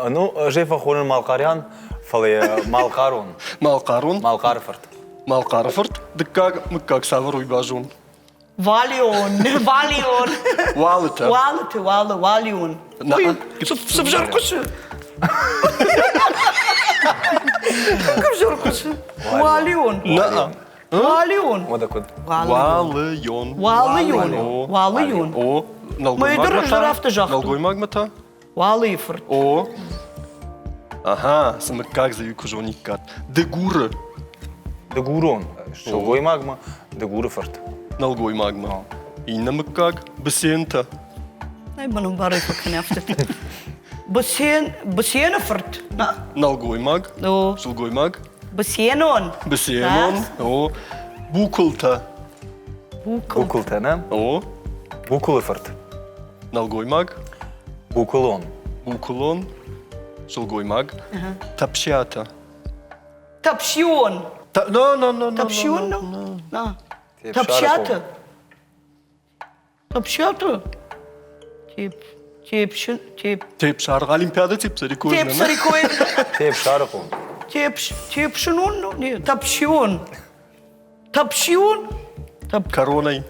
Ну, ӕз ӕй фӕхонын Малхъарян, фӕлӕ йӕ Малхъарон. Малхъарон? Малхъары фырт. Малхъары фырт. Дыккаг мыггаг цавӕр уый базон? Валион, Валион. Уалытӕ. Уалыты, уалы, Валион. Цы взӕр хъуысы? Тынг ӕвзӕр хъуысы. Уалион. Уалион. Уӕдӕ куыд? Уалыйон. Уалыйон. Уалыйон. О, нӕлгоймагмӕ та? Нӕлгоймагмӕ та? Уалыйы фырт. О. Ага, цы мыггаг дзы куы зониккат. Дыгуры. Дыгурон. Сылгоймагмӕ Дыгуры фырт. Нӕлгоймагмӕ. Иннӕ мыггаг Бысентӕ. Ай мӕнӕн барӕй фӕкӕнӕ афтӕ. Бысен, Бысены фырт. Нӕлгоймаг. Сылгоймаг. Бысенон. Бысенон. О. Букуылтӕ. Букуылтӕ, нӕ? О. Букуылы фырт. Нӕлгоймаг. Букуылон. Букуылон. Сылгоймаг. Тапсиатӕ. Тапсион. No, no, no, no. Тапсион, no? На. Тапсиаты. Тапсиаты. Теп, тепшин, теп. Тепшаргъ Олимпиада тепсарикой. Тепсарикой. Тепшарыкъон. Тепш, тепшинон, ну, не, тапсион. Тапсион. Тап. Кӕронӕй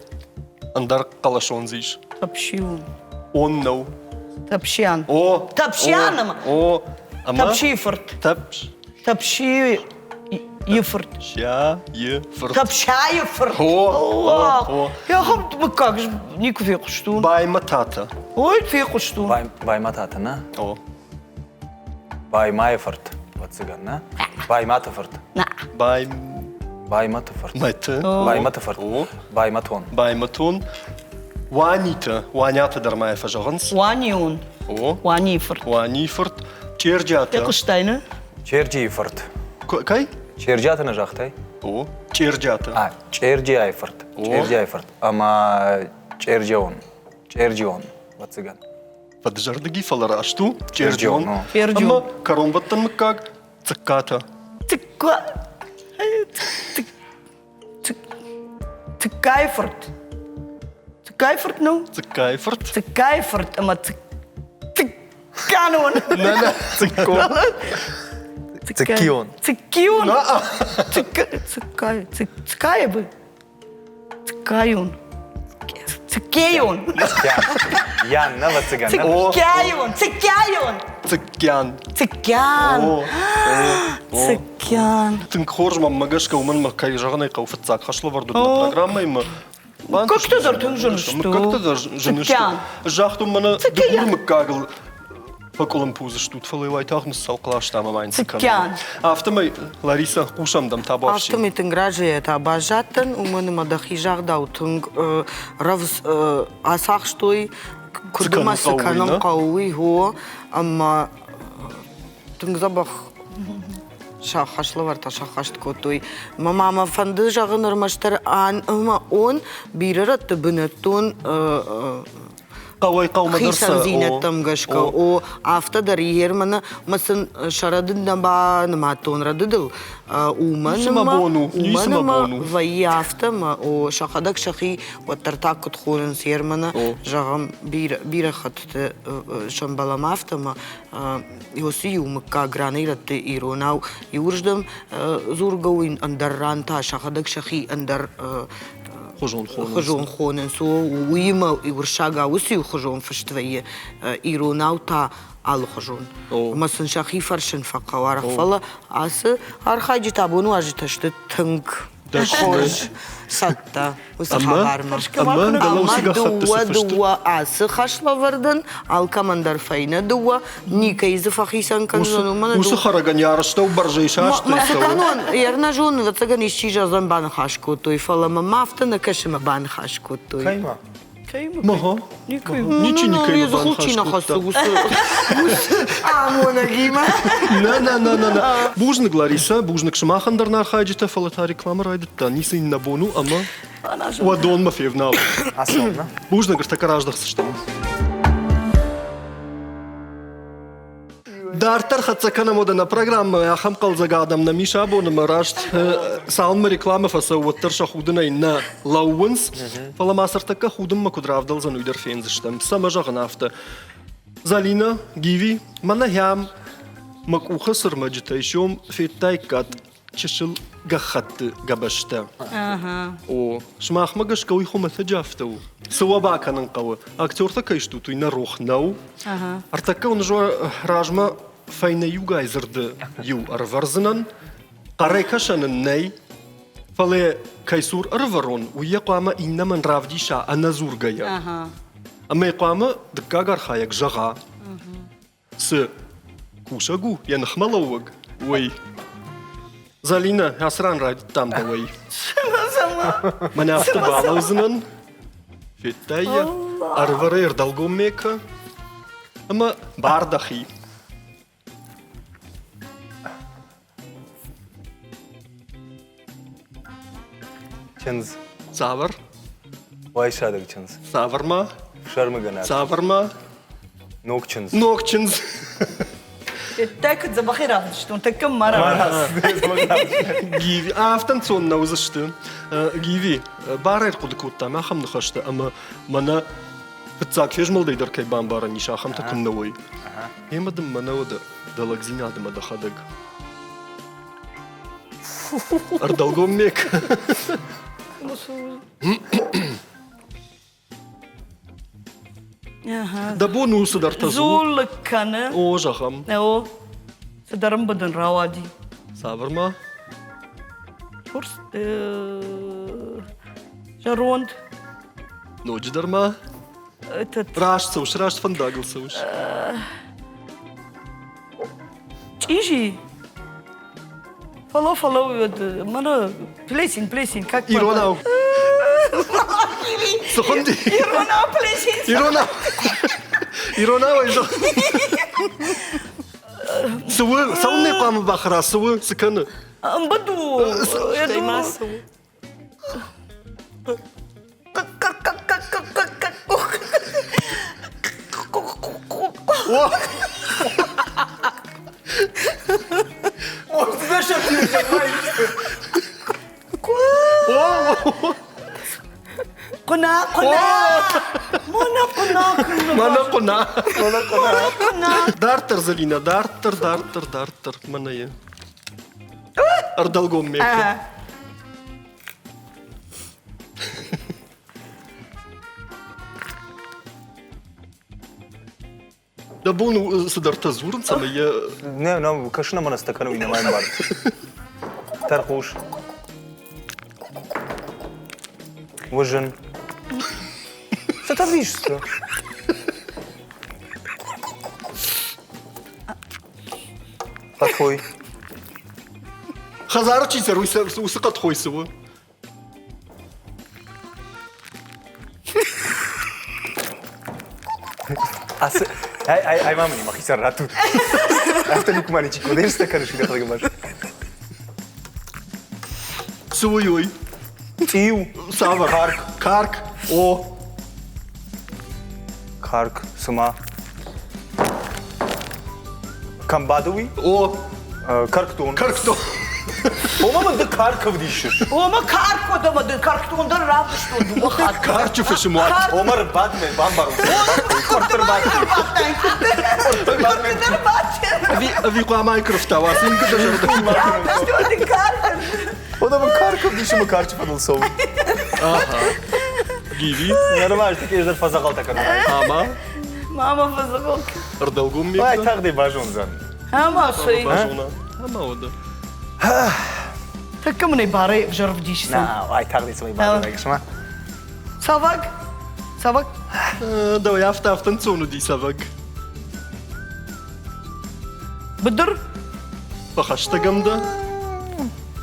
ӕндӕр хъӕлӕсон дзы ис. Тапсион. Он нӕу. Тапсиан. О. Тапсиан. О. Ӕмӕ. Тапсийы фырт. Тапс. Тапсийы фырт. Сяйы фырт. Тапсайы фырт. О, о, о. Ахӕм мыггаг никуы фехъуыстон. Баймӕтатӕ. Ой, фехъуыстон. Баймӕтатӕ, нӕ? О. Баймайы фырт, ӕвӕццӕгӕн, нӕ? Баймӕты фырт. Нӕ. Бай... Баймӕты фырт. Мӕты. Баймӕты фырт. О. Баймӕтон. Баймӕтон. Уанитӕ. Уанятӕ дӕр ма йӕ фӕзӕгъынц. Уанион. О. Уанийы фырт. Уанийы фырт. Черджиатӕ. Фехъуыстай, нӕ? Черджийы фырт. Кӕй? Черджиатӕ нӕ загътай? О, Черджиатӕ. А, Черджиайы фырт. Черджиайы фырт. Ӕмӕ Черджион. Черджион, ӕвӕццӕгӕн. Фӕдызӕрдыг и, фӕлӕ раст у. Черджион. Черджион. Ӕмӕ кӕронбӕттӕн мыггаг Цыккатӕ. Цыкка. Цыккайы фырт. Цыккайы фырт нӕу? Цыккайы фырт. Цыккайы фырт ӕмӕ Цыкканон. Нӕ, нӕ, Цыкко. Цыккион. Цыккион. Цыккай, Цыккайы бы. Цыккайон. Цыккейон. Ян, нӕ ӕвӕццӕгӕн. Цыккӕйон. Цыккӕйон. Цыккян. Цыккян. Цыккян. Тынг хорз мӕм гӕсгӕ, уымӕн мӕ кӕй зӕгъын ӕй хъӕуы фыццаг хӕслӕвӕрд уыд мӕ программӕимӕ. Мыггӕгтӕ дӕр тынг зын сты. Мыггӕгтӕ дӕр зын сты. Загътон мӕнӕ дыгуры мыггагыл фӕкъуылымпы уыдзыстут, фӕлӕ уайтагъд ныссӕлхъ ласта ӕмӕ ма йын цы кӕнон. Афтӕмӕй, Ларисӕ, хъусӕм дӕм табуафси. Афтӕмӕй тынг разыйӕ та баззадтӕн, уымӕн ӕмӕ дӕхи загъдау тынг рӕвдз ацахстой, куыд ӕмӕ цы кӕнын хъӕуы, уый, хо, ӕмӕ тынг дзӕбӕх сӕ хӕслӕвӕрдтӕ сӕххӕст кодтой. Мӕ мамӕ фӕнды зӕгъын ӕрмӕстдӕр ан ӕмӕ он бирӕ рӕтты бынӕттон хъӕуӕй хъӕумӕ дӕр хицӕндзинӕдтӕм гӕсгӕ. О, афтӕ дӕр Ерманы мӕ сын сӕ рӕдыд нӕ банымадтон рӕдыдыл. Уымӕн уымӕн ӕмӕ вӕййы афтӕ ӕмӕ о, сӕхӕдӕг сӕхи уӕддӕр та куыд хонынц Ерманы, зӕгъӕм, бирӕ хӕттыты сӕмбӕлӕм афтӕ ӕмӕ уыцы иу мыггаг ранӕй-рӕтты иронау иуырдӕм дзургӕ у, ӕндӕр ран та сӕхӕдӕг сӕхи ӕндӕр хуызон хонынц. Уыимӕ уырыссагау уыцы иу хуызон фыст вӕййы, иронау та алыхуызон. Ӕмӕ сын сӕхи фӕрсын фӕхъӕуы арӕх, фӕлӕ ацы архайджытӕ абон уазджытӕ сты тынг хорз цӕттӕ уыцы хабармӕ. Ӕмӕ дыууӕ дыууӕ ацы хӕслӕвӕрдӕн алкӕмӕн дӕр фӕйнӕ дыууӕ, никӕй дзы фӕхицӕн кӕндзӕн, уымӕн Уыцы хӕрӕгӕн йӕ арӕзтау бӕрзӕй састӕй Ма цы кӕнон, ӕрнӕ зонын, ӕвӕццӕгӕн исчи зӕгъдзӕн баныхас кодтой, фӕлӕ мӕм афтӕ нӕ кӕсы мӕ баныхас кодтой. Кӕимӕ? Мага. Ничи никӕимӕ баныхас кодта. Уыцы амонӕгимӕ. Нӕ, нӕ, нӕ, нӕ, нӕ. Бузныг, Ларисӕ, бузныг сымахӕн дӕр нӕ архайджытӕ, фӕлӕ та реклама райдыдта. Ницы йын нӕ бон у ӕмӕ уӕ донмӕ февналут. Бузныг, ӕртӕккӕ раздӕхдзыстӕм. Дарддӕр хӕццӕ кӕнӕм уӕдӕ нӕ программӕ. Ахӕм хъӕлдзӕг адӕм нӕм ис абон ӕмӕ раст цалынмӕ рекламӕ фӕцӕуы, уӕддӕр сӕ худынӕй нӕ лӕууынц. Фӕлӕ ма цыртӕккӕ худынмӕ куыд равдӕлдзӕн, уый дӕр фендзыстӕм. Цӕмӕ зӕгъын афтӕ? Залина, Гиви, мӕнӕ хӕм мӕ къухы цы рмӕджытӕ ис, уым федтаиккат чысыл гӕххӕтты гӕбӕзтӕ. О, сымахмӕ гӕсгӕ уый хуымӕтӕджы афтӕ у. Цы уӕ бакӕнын хъӕуы? Актертӕ кӕй стут, уый нӕ рох нӕу. Ӕртӕккӕ уын размӕ фӕйнӕ иугай дзырды иу ӕрывӕрдзынӕн. Хъӕрӕй кӕсӕн ын нӕй, фӕлӕ кӕй цур ӕрывӕрон, уый йӕ хъуамӕ иннӕмӕн равдиса ӕнӕдзургӕйӕ. Ӕмӕ хъуамӕ дыккаг архайӕг зӕгъа, цы? Кусӕг у, йӕ ныхмӕлӕууӕг, уый. Зӕлинӕ, ацы ран райдыдтам дӕуӕй. Мӕнӕ афтӕ балӕудзынӕн. Федтай йӕ, ӕрвӕрӕй ӕрдӕлгоммӕ кӕ ӕмӕ бар дӕхи. Чындз. Цавӕр? Уайсадӕг чындз. Цавӕр ма? Фсӕрмыгӕнӕг. Цавӕр ма? Ног чындз. Ног чындз. Тӕккӕ куыд дзӕбӕхӕй равдыстон, тӕккӕ ма Гиви, афтӕ ӕнцон нӕ уыдзысты. Гиви, барӕй ӕрхъуыды кодтам ахӕм ныхӕстӕ ӕмӕ мӕнӕ фыццаг фезмӕлдӕй дӕр кӕй бамбарӕн ис, ахӕмтӕ куыннӕ уой. Ӕмӕ дын мӕнӕ уӕдӕ дӕ лӕгдзинад ӕмӕ дӕхӕдӕг. Ӕрдӕлгоммек. Дӕ бон у цыдӕртӕ дзул. Дзул кӕны. О, зӕгъӕм. О, цыдӕр ӕмбыдын рауади. Цавӕр ма? Курс зӕронд. Ноджыдӕр ма? Этот... Раст цӕуыс, раст фӕндагыл цӕуыс. Чъизи. Фӕлӕ, фӕлӕ, мӕнӕ плесень, плесень, как Иронау. Цы хуынди? Иронау плесень. Иронау. Иронау ӕй зӕгъ. Цы у? Цӕуылнӕ хъуамӕ бахӕра? Цы у? Цы кӕны? Ӕмбыд у. Стӕй ма цы у? Хъуына, хъуына! Мӕнӕ хъуына Мӕнӕ хъуына. Мӕнӕ хъуына. Дарддӕр, Зӕлинӕ, дарддӕр, дарддӕр, дарддӕр. Мӕнӕ йӕ. Ӕрдӕлгоммӕ. Дӕ бон у цыдӕртӕ дзурын, цӕмӕй йӕ... Не, нӕ, кӕсын ӕмӕ нӕ кӕны, уый нӕма ӕмбарын. Тӕрхъус. Уызын. Цы та вдисыс? Хъӕдхой. Хӕдзары чи цӕры, уыцы хъӕдхой цы у? Ацы ай ай ай ма мын мӕхицӕн раттут. Афтӕ никуы ма ничи кодерстӕ кӕныс, уый дӕхӕдӕг ӕмбарыс. Цы уый уый? Цъиу. Цавӕр? Карк. Карк. О. Карк, цыма. Кӕм бады уый? О. Кӕркдон. Кӕркдон. Ома мын ды карк ӕвдисыс. Ома карк уӕд ӕмӕ ды кӕркдон дӕр равдыстон дыууӕ хатты. Карчы фысымуат. Ома рбадмӕ бамбарут. Къуыртты рбадти. Ӕви хъуамӕ айкрыфта уа, цин куыд зӕрдӕ. Равдыстон ды карк. Ода мын карк ӕвдисы мӕ карчы фӕдыл цӕуын. Ага. Гиви? Нормально, такие же фӕдзӕгъӕлтӕ кӕнын. Ама? Мама фӕдзӕгъӕл. Ӕрдӕлгом Ай, тагъдӕй базондзӕн. Ӕма цӕй? Базона. Ӕма уӕдӕ. Тӕккӕ мын ӕй барӕй ӕвзӕр ӕвдисдзӕн. На, ай тагъдӕй цӕмӕй базонай, сма. Цӕвӕг? Цӕвӕг? Дӕуӕй афтӕ афтӕ ӕнцон уыди цӕвӕг. Быдыр? Фӕхӕстӕг ӕм дӕ?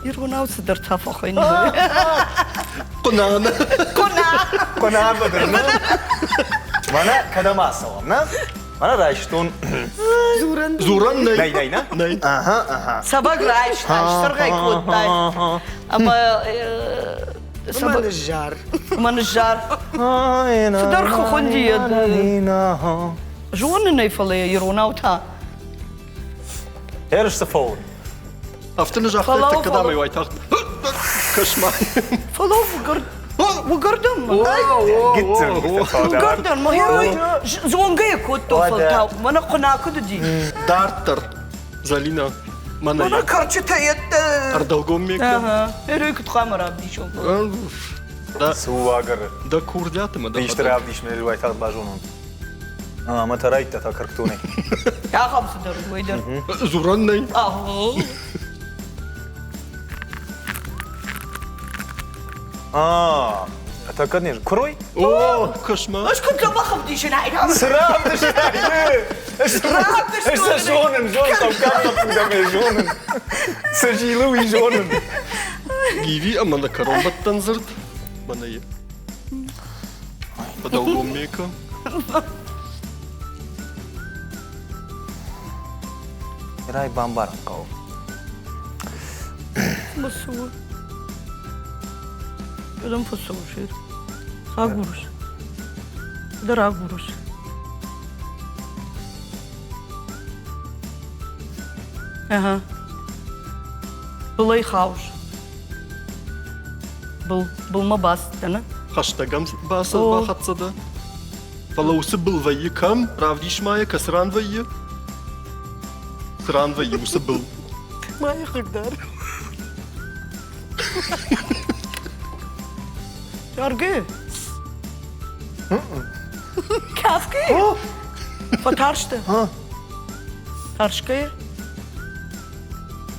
Иронау цыдӕртӕ фӕхуыйны. Хъуынан. Хъуына. Хъуына быдыр, нӕ? Мӕнӕ кӕдӕм ацӕуӕм, нӕ? Мӕнӕ райстон. Дзурӕн. Дзурӕн нӕй. Нӕй, нӕй, нӕ? Нӕй. Ага, ага. Цӕвӕг райстай, сӕргъӕй кодтай. Ӕмӕ Ӕмӕ ныззар. Ӕмӕ ныззар. Цыдӕр хуынди. Зонын ӕй, фӕлӕ иронау та. Ерысты фӕуын. Афтӕ нӕ загътай, тӕккӕ дӕм ӕй уайтагъд. Кӕс-ма. Фӕлӕ уыгӕрдӕн уыгӕрдӕн мӕ герой зонгӕ йӕ кодтон фӕлтау. Мӕнӕ хъуына куыд уыди. Дарддӕр, Зӕлинӕ, мӕнӕ. Мӕнӕ кӕрчытӕ йедтӕ. Ӕрдӕлгом ме Герой куыд хъуамӕ равдисон? Цы у уагӕры? Дӕ курдиаты мӕ дӕ Исты равдис, мӕ уайтагъд базонон. Ӕмӕ та райдта та кӕркдонӕй. Ахӕм цыдӕр уый дӕр. Дзурӕн нӕй. Ныртӕккӕ не Куырой? О, кӕс-ма. Ӕз куыд дзӕбӕх ӕвдисынай. Цы равдыстай? Ӕз сӕ зонын, зонын, хъӕуккаг лӕппу дӕм ӕй зонын. Цы зилы, уый зонын. Гиви ӕмӕ нӕ кӕронбӕттӕн дзырд мӕнӕ и. Фӕдӕлгоммекӕ. Рай бамбарын хъӕуы. Басуы. Кӕдӕм фӕцӕуыс? Агурыс. Дӕр агурыс. Ага. Былӕй хаус. Был, былмӕ бацыдтӕн. Хӕстӕг ӕм бацыд, бахӕццӕ дӕ? Фӕлӕ уыцы был вӕййы кӕм? Равдис ма йӕ, кӕцы ран вӕййы? Цы ран вӕййы уыцы был? Ма йӕ хъыгдар. Аргы? Кафгӕ? Фӕтарстӕ? Тӕрсгӕйӕ?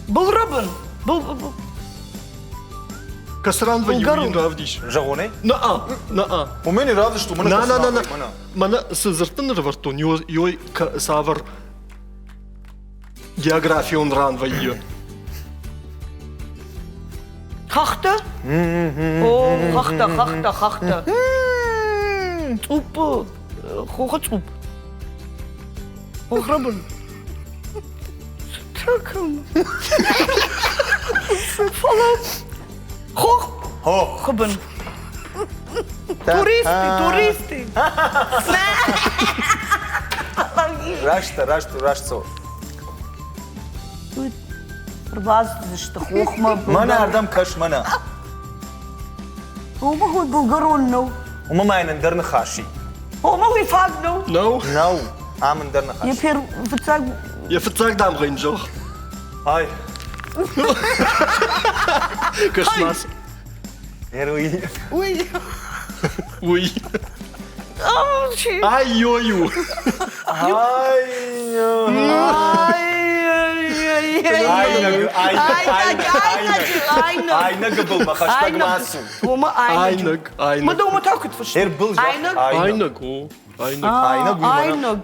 Былрӕбын! Был, был. Кӕцы ран вӕййы, уый йын равдис. Зӕгъон ӕй? На-а, на-а. Уымӕн и равдыст, уымӕн На, на, на, на. Мӕнӕ цы дзырдты нырвӕрдтон, ёй цавӕр географион ран вӕййы? Хӕхтӕ? О, хӕхтӕ, хӕхтӕ, хӕхтӕ. Цъупп, хохы цъупп. Хохрӕбын. Фӕлӕ хох хохыбын. Туристы, туристы. Раст, раст, раст цӕуы. Ӕрбацыдысты хохмӕ. Мӕнӕ ардӕм кӕс, мӕнӕ. Уымӕ уый былгӕрон нӕу. Уымӕ ма йын ӕндӕр ныхас и. Ома уый фаг нӕу? Нӕу? Нӕу. Ам ӕндӕр ныхас. Йӕ фыццаг Йӕ фыццаг дамгъӕ йын зӕгъ. Ай. Кӕс-ма. Уый. Уый. Уый. Ай-ой у. Ай. Айнӕг былмӕ хӕстӕг ма цу. Уымӕ айнӕг. Айнӕг. Мӕ дӕумӕ та куыд фыстой? Ӕрбыл Айнӕг? Айнӕг, о. Айнӕг. Айнӕг уый Айнӕг.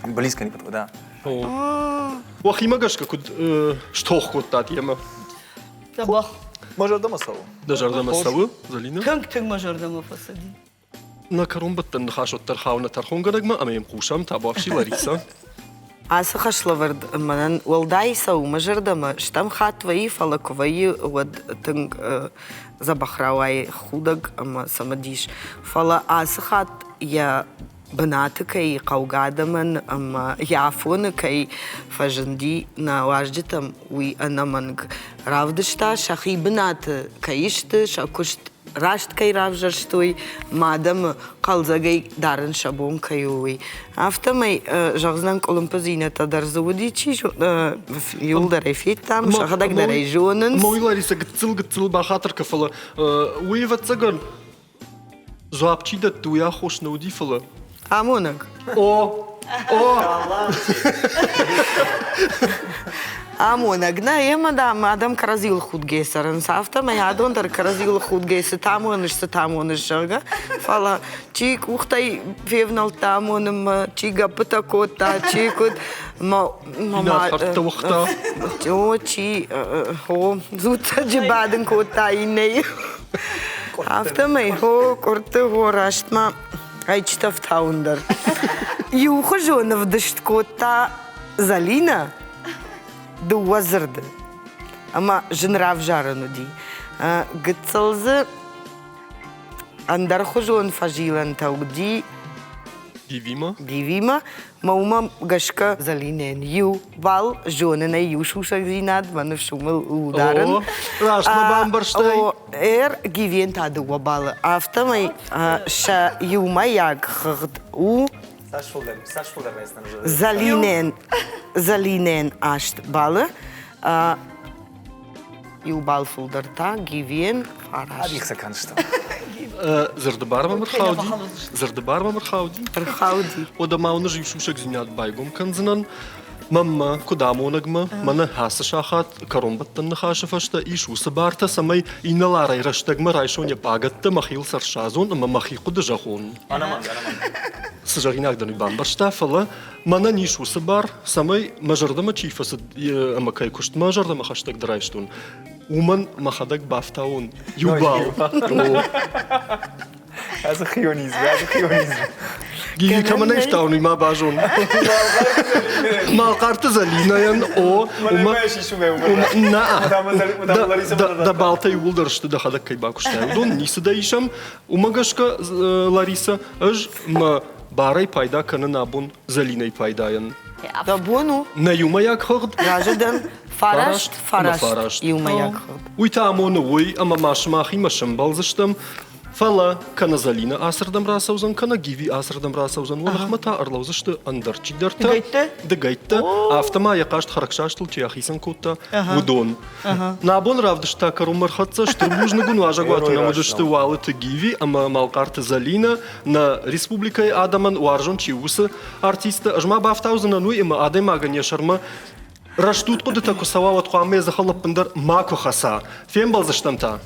Близко не подхода. Уӕхимӕ гӕсгӕ куыд стох кодтат йемӕ? Дзӕбӕх. Мӕ зӕрдӕмӕ цӕуы. Дӕ зӕрдӕмӕ цӕуы, Зӕлинӕ? Тынг-тынг мӕ зӕрдӕмӕ фӕцыди. Нӕ кӕронбӕттӕн ныхас уӕддӕр хауы нӕ тӕрхонгӕнӕгмӕ ӕмӕ йӕм хъусӕм, табуафси Ларисӕ. Ацы хӕслӕвӕрд мӕнӕн уӕлдай цӕуы мӕ зӕрдӕмӕ. Стӕм хатт вӕййы, фӕлӕ куы вӕййы, уӕд тынг дзӕбӕх рауайы худӕг ӕмӕ цымыдис. Фӕлӕ ацы хатт йӕ бынаты кӕй хъӕугӕ адӕмӕн ӕмӕ йӕ афоны кӕй фӕзынди нӕ уазджытӕм, уый ӕнӕмӕнг равдыста, сӕхи бынаты кӕй сты, сӕ куыст раст кӕй равзӕрстой, мӕ адӕмы хъӕлдзӕгӕй дарын сӕ бон кӕй у, уый. Афтӕмӕй, зӕгъдзынӕн, къуылымпыдзинӕдтӕ дӕр дзы уыди, чи иуылдӕр ӕй федтам, сӕхӕдӕг дӕр ӕй зонынц. Мой Лариса гыццыл-гыццыл бахатыр кӕ, фӕлӕ уый, ӕвӕццӕгӕн, дзуапп чи дӕтты, уый аххос нӕ уыди, фӕлӕ Амонӕг. О, о! Амонӕг. Нӕ, ӕмӕ, дам, адӕм кӕрӕдзиуыл худгӕ цӕрынц, афтӕмӕй адон дӕр кӕрӕдзиуыл худгӕ цытӕ амоныс, цытӕ амоныс, зӕгъгӕ. Фӕлӕ чи къухтӕй февнӕлдта амонынмӕ, чи гӕппытӕ кодта, чи куыд. Инӕлхӕрдтӕ уыгъта. О, чи, о, дзуццӕджы бадын кодта иннӕйы. Афтӕмӕй, хо, къуыртты, хо, рӕстмӕ ӕйчытӕ фтауын дӕр. Иухуызон ӕвдыст кодта Зӕлинӕ дыууӕ дзырды, ӕмӕ зын равзарӕн уыди. Гыццыл дзы ӕндӕрхуызон фӕзилӕнтӕ уыди Гивимӕ? Гивимӕ, мӕ уымӕ гӕсгӕ Зӕлинӕйӕн иу балл зонынӕй иу сусӕгдзинад мӕ ныфс уымыл у дарын. О, раст мӕ бамбӕрстай. О, эр Гивийӕн та дыууӕ баллы. Афтӕмӕй сӕ иумӕйаг хыгъд у Зӕлинӕн, Зӕлинӕн аст баллы, иу балл фылдӕр та Гивийӕн фараст. Адих сӕ кӕнстӕм. Дзырды бар мӕм ӕрхауди. Дзырды бар мӕм ӕрхауди. Ӕрхауди. Уӕдӕ ма уын ӕз иу сусӕгдзинад байгом кӕндзынӕн. Мӕнмӕ, куыд амонӕгмӕ, мӕнӕ ацы сахат кӕронбӕттӕн ныхасы фӕстӕ ис уыцы бартӕ, цӕмӕй инӕларӕй рӕстӕгмӕ райсон йӕ пъагӕттӕ, мӕхиуыл сӕ рсадзон ӕмӕ мӕхи хъуыды зӕгъон. Цы зӕгъинаг дӕн, уый бамбӕрста, фӕлӕ мӕнӕн ис уыцы бар, цӕмӕй мӕ зӕрдӕмӕ чи фӕцыд ӕмӕ кӕй куыст мӕ зӕрдӕмӕ хӕстӕгдӕр райстон, уымӕн мӕхӕдӕг бафтауон иу балл. Ацы хионизм, ацы хионизм. Гиви кӕмӕн ӕй фтауын, уый ма базон. Малхъарты Зӕлинӕйӕн, о, уымӕ... Нӕ, дӕ балтӕ иууылдӕр сты, дӕхӕдӕг кӕй бакуыстай, уыдон ницы дӕ исӕм. Уымӕ гӕсгӕ, Ларисӕ, ӕз мӕ барӕй пайда кӕнын абон Зӕлинӕйы пайдайӕн. Дӕ бон у. Нӕ иумӕйаг хыгъд. Разы дӕн. Фараст, фараст, иумӕйаг хыгъд. Уый та амоны уый, ӕмӕ ма сымахимӕ сӕмбӕлдзыстӕм. Фӕлӕ кӕнӕ Зӕлинӕ ацырдӕм рацӕудзӕн, кӕнӕ Гиви ацырдӕм рацӕудзӕн, уӕ ныхмӕ та ӕрлӕудзысты ӕндӕр чидӕртӕ. Дыгӕйттӕ? Дыгӕйттӕ. Афтӕ ма йӕ хъазт хӕрӕгсастыл чи ахицӕн кодта, уыдон. Нӕ абон равдыст та кӕронмӕ ӕрхӕццӕ. Стыр бузныг уын уазӕгуаты нӕм уыдысты Уалыты Гиви ӕмӕ Малхъарты Зӕлинӕ, нӕ республикӕйы адӕмӕн уарзон чи у, уыцы артисттӕ. Ӕз ма бафтаудзынӕн уый, ӕмӕ адӕймагӕн йӕ сӕрмӕ рӕстуд хъуыдытӕ куы цӕуа, уӕд хъуамӕ йӕ дзыхыл ӕппындӕр макуы хӕца. Фембӕлдзыстӕм та!